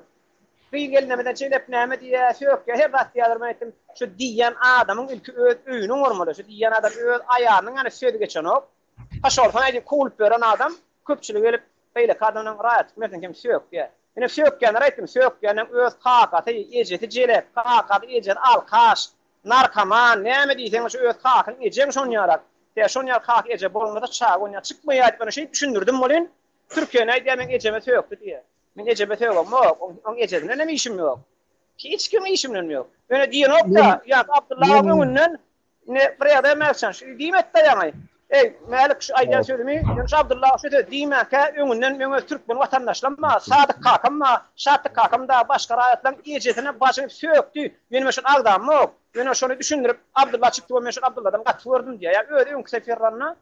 gyz gelnemizden çeýlep näme diýýär, sökýär, her zat diýýärler. Men aýtdym, şu diýýän adamyň ilki öz öýüniň bolmaly. Şu diýýän adam öz aýalynyň ýany sözi geçenok. Ha şol sen aýdyp kowulyp ýören adam köpçülige gelip beýleki adamlaryň raýatlyk mertebesini hem sökýär. Ine sökýänlere aýtdym, sökýäniň öz kakasy, ejesi jelep, kakasy, ejesi alkaş, narkoman, näme diýseň şu öz kakaň, ejeň şonýarak. Tä şonýar kaka eje bolmasa çaga onýa çykmaýar diýip ony şeýdip düşündirdim welin, Türkiýe nädýär meň ejeme sökdi diýýär. Men ejeme sögemok, oň ejesine hem işim ýok. Hiç kim işimden ýok. Ýöne diýenok-da, ýa Abdylla aga öňünden indi bir ýagdaý Mälikjan şu diýmedi-de ýaňy. Eý, Mälik şu aýdýan sözümi, ýöne şu Abdylla aga şu sözi diýmänkä öňünden meň öz türkmen watandaşlarym bar, Sadyk kakam bar, Şatlyk kakam dagy başga raýatlaryň ejesine başyny sökdi. Ýöne men şony agzamok. Ýöne şony düşündirip Abdylla çykdy we men şol Abdylladan gaty gördüm diýýär. Ýa özi öňki sefirlerinde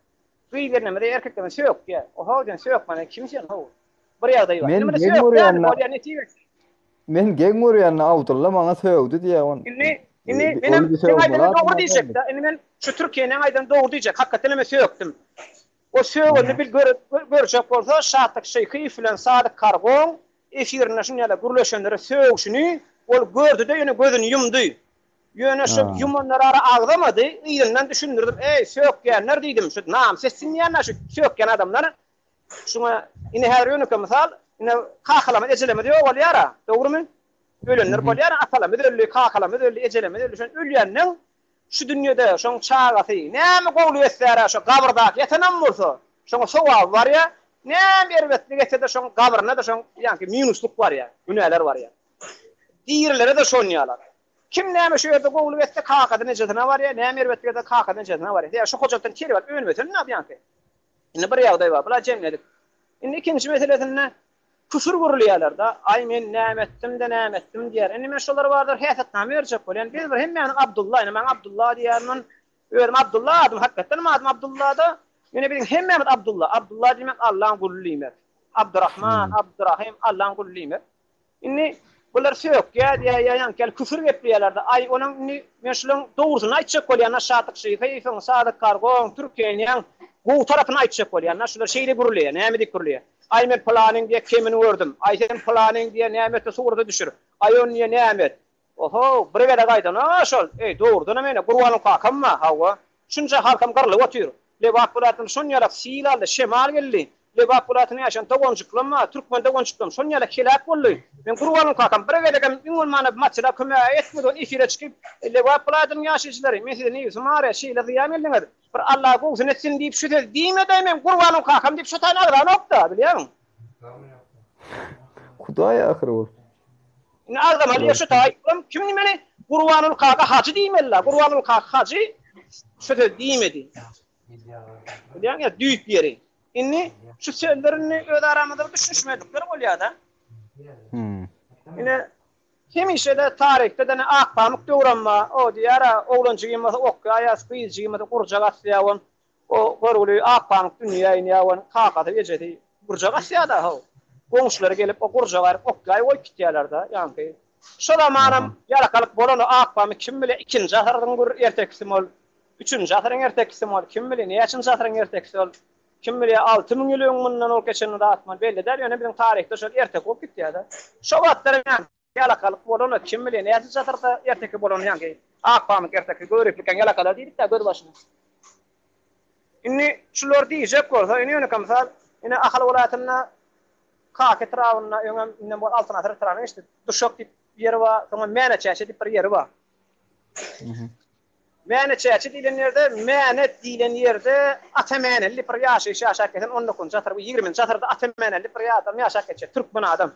gyz gelnimizi erkeklerimizi sökýär. Oho sen sökmän kim sen how. Bir ýagdaý bar. Men Indi muny geň sökýän görýän bolýar nesip etsin. Men geň görýän Abdylla maňa sögdi diýýär on. Indi indi menem Ony bir seň sögmeli aýdanyň adam dogry adam. diýjekdä. Indi men şu Türkiýäniň aýdany dogry diýjek. Hakykatdan hem sökdüm. O sögenini bil görjek bolsa Şatlyk Şyhyýew bilen Sadyk Kargoň efirinde şuny ýaly gürleşenleri sögüşini ol gördüde ýöne gözüni ýumdy. Ýöne şu ýumanlar ara agzamady, yzyndan düşündirdim, eý, sökýänler diýdim, şu namys etsin diýýänler şu sökýän adamlar. Şuňa ine häzir ýönekeý mysal, ine kakalarymyz, ejelerimiz ýogalýar-a, dogrumy? Ölenler bolýar, atalarymyz öldi, kakalarymyz öldi, ejelerimiz öldi, şony ölýänden şu dünýede şoň çagasy näme gowulyk etse-ä şo gabyrdaky ýatanam bolsa, şoňa sogaby barýar, näme erbetlik etse-de şoň gabryna-da şoň ýaňky minuslyk barýar, günäler barýar. Dirilere-de şonýalar. Kim näme şu ýerde gowulyk etse kakasynyň ejesine barýar, näme erbetlik etse kakasynyň ejesine barýar. Sebäbi şu hojalykdan terbiýe alyp önmese näme ýaňky. Indi bir ýagdaý bar, bular jemledik. Indi ikinji meselesinde küfür gürleýärler-de, aý men näme etdim-de näme etdim diýýär. Indi men şolara barada bir häsiýetnama berjek bolýan. Biz bir hemmämiz Abdulla, indi maňa Abdulla diýýär, men özüm Abdulla adym, hakykatdan hem adym Abdulla-da. Ýöne biziň hemmämiz Abdulla. Abdulla diýmek Allaň guly diýmek. Abdurahman, Abdurahym, Allaň guly diýmek. Indi bular sökýär diýýär, ýa ýaňky ýaly küfür gepleýärler-de. Aý, onuň indi men şularyň dogrusyny aýtjak bolýan-da, Şatlyk Şyhyýewiň, Sadyk Kargoň, Türkeniýäň gowy tarapyny aýtjak bolýan-da. Şular şeýle gürleýär, näme diýip gürleýär? Aý, men pylanyň diýýär, kemini gördüm. Aý, sen pylanyň diýýär, näme etdi, surata düşür. Aý, ony diýýär, näme et. Oho, bir gezek aýdan-a şol. Eý, dogrudanam ene, Gurbanyň kakam bar, hawa. Şunça halkam gyrlyp otyr. Lebap welaýatynda şonýalak sil aldy, şemal geldi. Lebap welaýatynda ýaşaýan doganjyklarym bar, türkmen doganjyklarym şonýalak heläk boldy. Men Gurbanyň kakam bir gezegem iň bolmanda material kömegi etmedi, ony efire çykyp, Lebap welaýatynyň ýaşaýjylary, men size nebsim agyrýar, şeýle zyýan geldiňiz, bir Alla gowusyny etsin diýip şu sözi diýmedi-aý men Gurbanyň kakam diýip şo taýyny agzanok-da, bilýäňmi? Hudaý ahyry ol. Indi agzamaly ýer şu taý. Olam kim diýmeli? Gurbanguly kaka hajy diýmeli-la. Gurbanguly kaka hajy şu sözi diýmedi. Bilýäň ýa düýp ýeri. Indi şu sözler indi öz aramyzda bir düşünişmezlikler bolýar-da. Hmm. Ine hemişe-de taryhda-da ne Akpamyk döwrem bar. O diýýär-ä, oglanjygym bolsa okýar, gyzjygym bolsa gurjak asýar. On O görgüli Akpamyk dünýä inýär, onuň kakasy, ejesi gurjak asýar-da, how. Goňşulary gelip, o gurjagy aýryp, okýaý goýup gitýärler-de, ýaňky. Şo zamanam ýalakalyk bolan o Akpamyk kim bilýär, ikinji asyryň bir ertekisimi ol, üçünji asyryň ertekisimi ol, kim bilýär, näçinji asyryň ertekisi ol, kim bilýär, 6000 ýyl öň mundan bolup geçen zatmy ol, belli däl, ýöne biziň taryhda şol erteki bolup gitýär-de. Şo wagtlaram ýaňky Ýalakalyk bolany kim bilýär, näçinji asyrda erteki bolany ýaňky Akpamyk erteki göriplikän ýalakalar diýdik-dä gözbaşyna. Indi şular diýjek bolsa, indi ýönekeý mysal, ine Ahal welaýatynda Kaka etrabynda öňem indem bol Altyn asyr etrabyna geçdi. Duşak diýip bir ýeri bar, soňam Mäne-Çäçe diýip bir ýeri bar. Mäne-Çäçe diýlen ýerde, Mäne diýlen ýerde Ata Mäneli diýip bir ýaşaýyş ýaşap geçen on dokuzynjy asyr, ýigriminji asyrda Ata Mäneli diýip bir adam ýaşap geçýär, türkmen adam.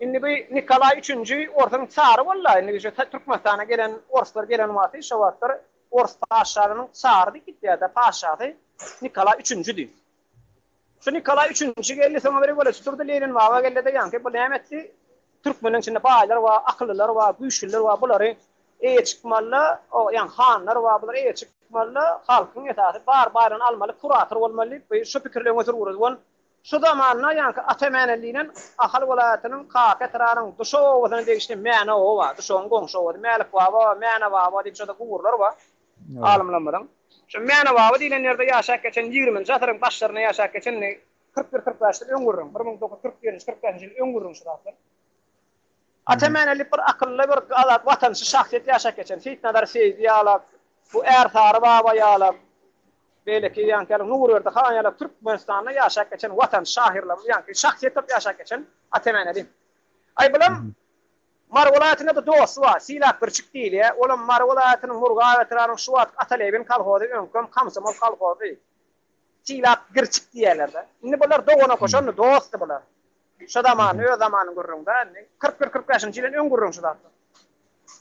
Indi bu Nikolaý üçünji orsuň çary boldy. Indi şu Türkmenistana gelen orslar gelen wagty şo wagtlar ors patyşalygynyň çary diýip gitýärdi. Patyşasy Nikolaý üçünjidi. Şu Nikolaý üçünji geldi, soňra bir rewolýusiýa turdy, Lenin baba geldi-de ýaňky bu näme etdi? Türkmenleň içinde baýlar bar, akyllylar bar, güýçlüler bar, bulary eýe çykmaly, o ýaňky hanlar bar, bular eýe çykmaly, halkyň esasy bar baýlygyny almaly, kurator bolmaly diýip, bu şu pikirli öňe sürüp Şu zamanda ýaňky Ata Mäne diýlen Ahal welaýatynyň Kaka etrabynyň Duşak obasyna degişli Mäne oba bar. Duşagyň goňşy obasy. Mälik baba, Mäne baba diýip şonda guburlar bar alymlarymyzyň. Şu Mäne baba diýlen ýerde ýaşap geçen ýigriminji asyryň başlarynda ýaşap geçen indi 41-45 ýyl öň gürrüň. 1941-nji, 45-nji ýyl öň gürrüň şu zatlar. Ata Mäne diýip bir akylly bir azat watançy şahsyýet ýaşap geçen. Seýitnazar Seýdi ýalak, bu Ärsary baba ýalak. Beýleki ýaňky ýaly Nurberdi han ýaly Türkmenistanda ýaşap geçen watançy şahyrlarymyz ýaňky şahsyýet bolup ýaşap geçen Ata Mäneli. Aý bulam Mary welaýatynda-da dosty bar, Sylap Birçik diýilýär. Olam Mary welaýatynyň Murgap etrabynyň şu wagtky Atalebin kolhozy, öňkem Komsomol kolhozy. Sylap Girçik diýýärler-de. Indi bular dogan okaşandy, dostdy bular. Şo zamanda, öz zamanyň gürrüňi-dä indi. 41, 45-nji ýyldan öň gürrüň şu zatlar.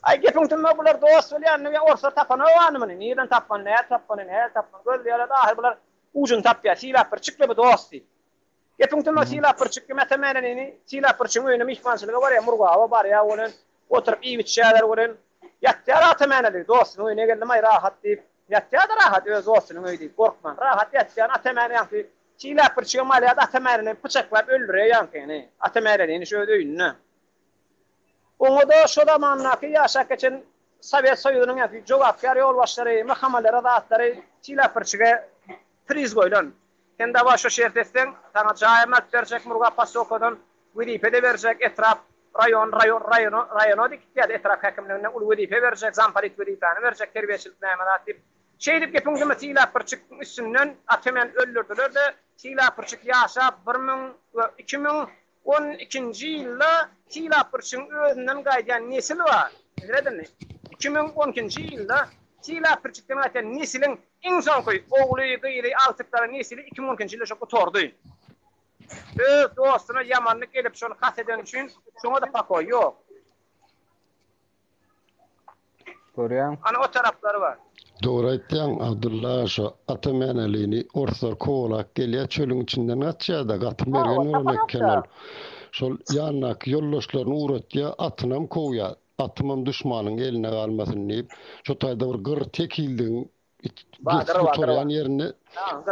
Aý gepiň tümmek bular dost bolýar, indi orslar tapanok ony muny. Nirden tapmaly, nädip tapmaly, nähili tapmaly, gözleýärler-de ahyry bular ujuny tapýar. Sylap Birçikle bu dost diýip. Gepiň tümmek Sylap Birçik kim Ata Mänelini Sylap Birçigiň öýüne myhmançylyga barýar, Murgaba barýar welin, oturyp iýip-içýärler welin, ýatýar Ata Mäneli, dostunyň öýüne geldim-aý rahat diýip, ýatýar-da rahat, öz dostunyň öýi diýip, gorkman, rahat ýatýan Ata Mäne ýaňky Sylap Birçigem alýar-da Ata Mänelini pyçaklap öldürýär ýaňkyny, Ata Mänelini şu öz öýünde. Oňa-da şo zamandaky ýaşap geçen Sowet Soýuzynyň ýaňky jogapkär ýolbaşçylary, MHM-lere zatlary Sylap Birçige priz goýlan. Sen dawa şo şert etseň, saňa jaýam alyp berjek Murgap posýolkadan, wezipe-de berjek, etrap, raýon, raýon, raýono, raýono dikitýärdi, etrap häkimliginde uly wezipe berjek, zampolit wezipäni berjek, terbiýeçilik näme zat diýip. Şeýdip gepiň jemi Sylapbirçigiň üstünden Atameni öldürdiler-de, Sylapbirçik ýaşap 1000 we 2012-nji ýylda Sylapbirçigiň özünden gaýdýan nesil bar. Mesele indi, 2012-nji ýylda Sylapbirçikden gaýdýan nesiliň iň soňky ogly, gyzy, agtyklary, nesili 2012-nji ýylda şo gutardy. Öz dostuna ýamanlyk edip şony kast edeni üçin şoňa-da pokoý ýok. Görýäň. Ana o taraplary bar. Dogry aýtýaň Abdylla şo Ata Mänelini orslar kowalap gelýä çölüň içinden gaçýada gaty mergen bolan eken ol. Şol ýanyndaky ýoldaşlaryny ugratýa atynam kowýa atymam duşmanyň eline galmasyn diýip şo taýda bir gyr tekildigiň Geçip gutarýan ýerinde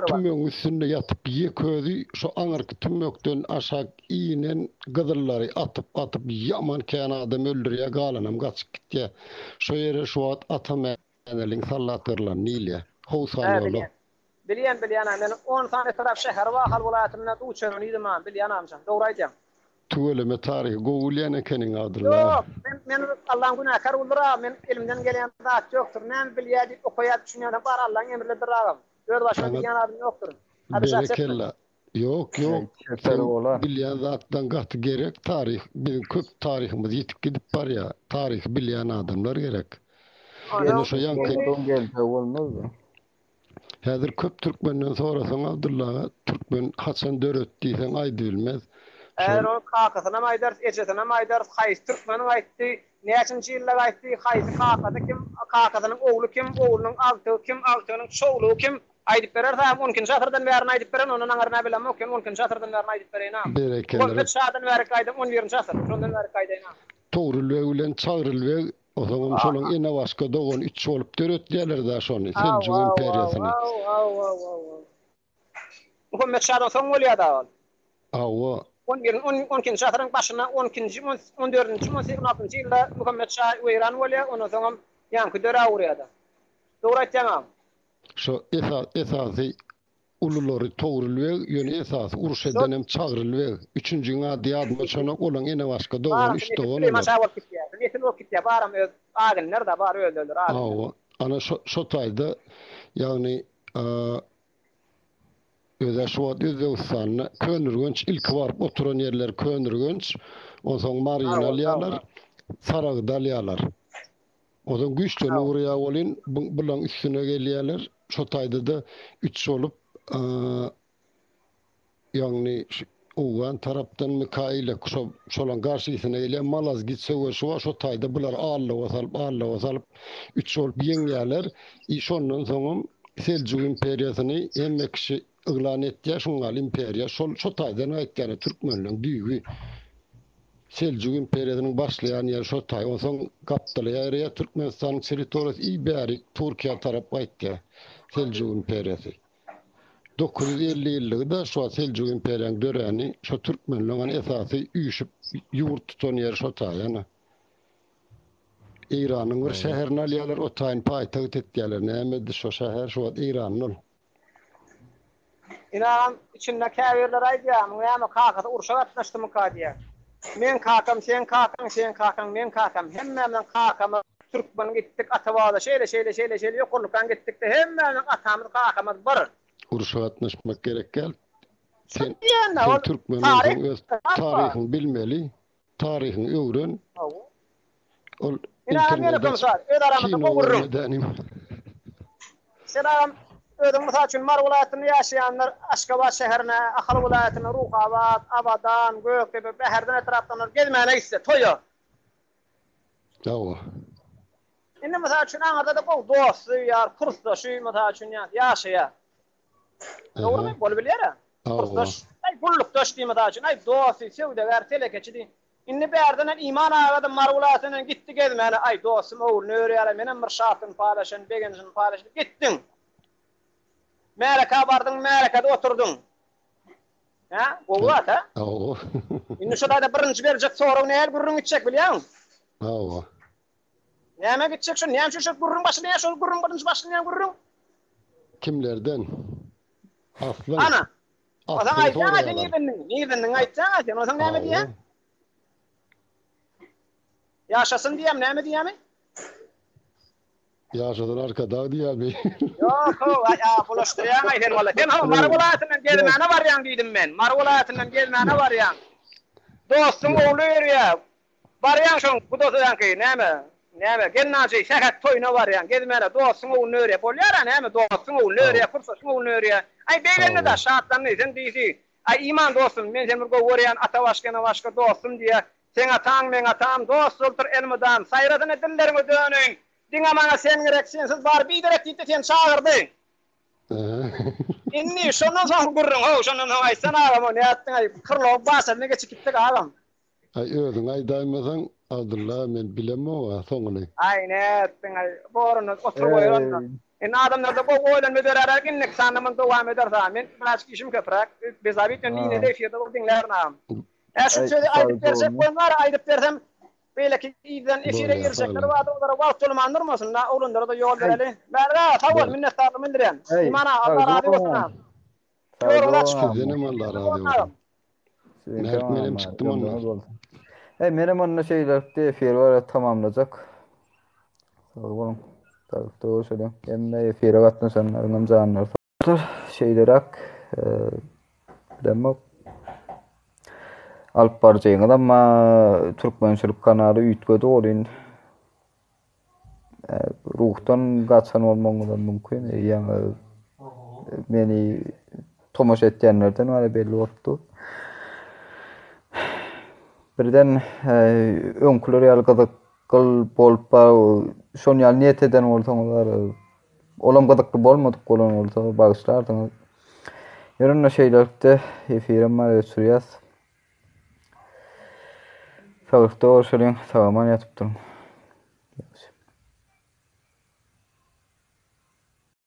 tümmegiň üstünde ýatyp ýeke özi şo aňyrky tümmekden aşak inen gyzyllary atyp atyp ýaman kän adam öldürýär galanam gaçyp gitýär. Şo ýere şu wagt Ata Mäneliň sallat gyrlany diýilýär. Howsal ýola. Bilýän bilýän a men on sany etrap şäheri bar Ahal welaýatynda duçaryn idim a bilýän amjan dogry aýdýaň. Tüweleme taryhy gowy bilýän ekeniň Abdylla. Ýok, men men Allaň günäkär guldur agam, men elimden gelýän zat ýokdur, näme bilýä diýip okaýa düşünýän bar Allaň emridir agam. Öz başyma Saňa bilýän zadym ýokdur. Abişat çekme. berekella. Ýok Eý, ýok çeper seň bolar. bilýän zatlaň gaty gerek taryh biziň köp taryhymyz ýitip gidip barýa taryhy bilýän adamlar gerek. Onsoň Ine şo ýaňky indi Bolmadygyň geljegi bolmazdy. Häzir köp türkmenden sorasaň Abdylla aga türkmen haçan döret diýseň aýdybilmez. Häzir Şol. ol kakasynam aýdarys, ejesinem aýdarys, haýsy türkmeniň aýtdy, näçinji ýylda aýtdy, haýsy kakasy kim, kakasynyň ogly kim, oglunyň agtygy kim, agtygynyň çowlugy kim, aýdyp bereris agam, on ikinji asyrdan bärini aýdyp beren, ondan aňyryna bilemok, ýöne on ikinji asyrdan bärini aýdyp bereýin agam. Berekella. Muhammet şadan bärik aýdam, on birinji asyr, şondan bärik aýdaýyn agam. Togrul beg bilen Çagryl beg Ozaňam şolaň ene-başga dogan üç bolup döretýärler-dä şony, Seljuk imperiýasyny. Muhammet şadan soň bolýar-da ol. Hawa. On birin, on, on ikinji asyryň başynda, on ikinji, on, on dördünji, on on altynjy ýylda Muhammet şa weýran bolýar, ondan soňam ýaňky döräp urýar-da. Dogry aýtýaň agam. Şo esa, esasy Ululary Togrul beg, ýöne esasy uruş edenem Çagryl beg. Üçünjiň ady ýadyma düşenok, olaň enebaşga dogany Barysy üç nesil dogan Süleýman olar. şa bolup gitýär. Nesil bolup gitýär. Baram öz aginler-de, bar özlerleri aginler. Hawa, ana şo şo taýda, ýagny özä şu wagt Özbegistanda Könürgenç ilki baryp oturan ýerleri Könürgenç, onsoň Maryny alýarlar, Saragydy alýarlar. Ozan güýçlenip urýar welin, bulaň üstüne gelýärler. Şo taýda-da üç bolup, ýagny şu owgan tarapdan Mikaile şo şolaň garşysyna gelýär. Malazgit söweşi bar. Şo taýda bulary aldawa salyp, aldawa salyp üç bolup ýeňýärler. I şondan soňam Seljuk imperiýasyny hemme kişi yglan etýär. Şuňňaly imperiýa şol şo taýdan gaýtýar türkmenleň düýbi. Seljuk imperiýasynyň başlaýan ýeri şo taý. Onsoň gapdala ýaýraýar Türkmenistanyň territoriýasy i bärik Türkiýä tarap gaýtýar Seljuk imperiýasy. 950 ýyllygy-da şo Seljuk imperiýanyň döräni şo türkmenleň hany esasy üýşüp ýurt tutan ýeri şo taý ana. Eýranyň bir şäherini alýarlar o taýyny paýtagt etýärler. Nämedi şo şäher şu wagt Eýranda ol. Ine agam içinde käbirleri aýdýar, muň näme kakasy urşa gatnaşdymyka diýýär. Meň kakam seň kakaň, seň kakaň meň kakam, hemmämiziň kakamyz. Türkmen gitdik ata-baba şeýle şeýle şeýle şeýle ýokarlykdan gitdikde hemmämiziň atamyz kakamyz bir. Urşa gatnaşmak gerek däl. Sen Diýende sen ol türkmen taryh bolsaň öz kitap bar. taryhyňy bilmeli, taryhyňy öwren. Hawa. Ol Ine agam ýene internet açyp komissar, öz aramyzda kino gowy gürrüň. görme dänim. Sen agam özüň mysal üçin Mary welaýatynda ýaşaýanlar Aşgabat şäherine, Ahal welaýatyna Ruhabat, Abadan, Gökdepe, Bäherden etraplarynda gezmäne gitse, toýa. Hawa. Indi mysal üçin aňyrda-da gowy dosty ýar, kursdaşy mysal üçin ýaşaýar. Dogrumy? Bolubilýär-ä. Kursdaş, aý gullukdaş diý mysal üçin, aý dosty, söwdagär, telekeçi diý. Indi bärdenem Iman aga-da Mary welaýatyndan gitdi gezmäne, aý dostum ogluny örýär-ä, menem bir şatlygyny paýlaşaýyn, begenjini paýlaşaýyn diýip gitdiň. Märekä bardyň, märekede oturdyň. Hä? Gowy zat, hä? Hawa. Indi şo taýda birinji berjek sorag nähili gürrüň gitjek bilýäňmi? Hawa. Nämä gitjek şo? Näme üçin şo gürrüň başlanýar? Şol gürrüň birinji başlanýan gürrüň? Kimlerden? Aslyň. Ana. Onsoň Aslyny aýtýaň-a sen soraýarlar. nirdendigiňi? Nirdendigiňi aýtýaň-a sen. Onsoň näme diýýäň? Hawa. Ýaşasyn diýýämi, näme diýýämi? Ýaşasyn Arkadag diýýämi? Ýok how, aý a bulaşdyrýaň-aý sen walla. Sen how Mary welaýatyndan gezmäne barýaň diýdim men. Mary welaýatyndan gezmäne barýaň. Dostuň ogly örýär. Barýaň şoň gudasyňky näme, näme, gelnaljy Sähet toýuna barýaň, gezmäne dostuň ogluny örýär. Bolýar-a näme, dostuň ogluny örýär, kursaşyň ogluny örýär. Aý begendi-da, şatlandy. Sen diýsi, Aý Iman dostum, men seni bir gowy görýän, ata başga, ene başga dostum diýýär. Seň ataň, meň atam, dost bolupdyr elmydam. Saýrasyna dilleriňe döneýin. Diňe maňa sen gerek, sensiz bary biderek diýip-de seni çagyrdy. Indi şondan soňky gürrüň, how, şondan soň aýtsana agam, o nätdiň-aý, Krlow basaryna geçip gitdik agam. Aý özüň aýdaýmasaň Abdylla men bilemog-a soňuny. Aý nätdiň-aý, borunda otur goýar onda. Indi adamlarda gowy oýlanma döräräk indiki sanda muny dowam ederis agam. Men birazjyk işim köpräk. Bezabit indi ine-de efirde bolup diňlärin agam. Hä şu sözi aýdyp berjek boýun bar, aýdyp bersem beýleki yzdan efire girjekler bardy olara wagt bolman durmasyn-da, oglanlara-da ýol bereli. Mälik aga sag bol, minnetdarlygymy bildirýän. Iman aga Allah razy bolsun agam. Ýoluňyz açyk bolsun. Sizdenem Allah razy bolsun. Mert menem çykdym ondan. Eý menem onda şeýlelikde efiri bara tamamlajak. Sag boluň. Saglykda görüşeliň. Hemme efire gatnaşanlaryňam janlary sag. Şeýleräk bilemok. Alyp baryjyňyz amma türkmençilik kanaly üýtgedi welin Ruhdan gaçan bolmagyňyzam mümkin. Ýaňy meni tomaşa etýänlerden bäri belli bolupdy. Birden öňküler ýaly gyzykly bolup şon ýaly niýet eden bolsaňyzlar, olam gyzykly bolmadyk bolan bolsa bagyşlarsyňyz. Ýöne onda şeýlelikde efirem bar öçürýäs. Saglykda görşeliň, sag-aman ýatyp duruň. Ýagşy.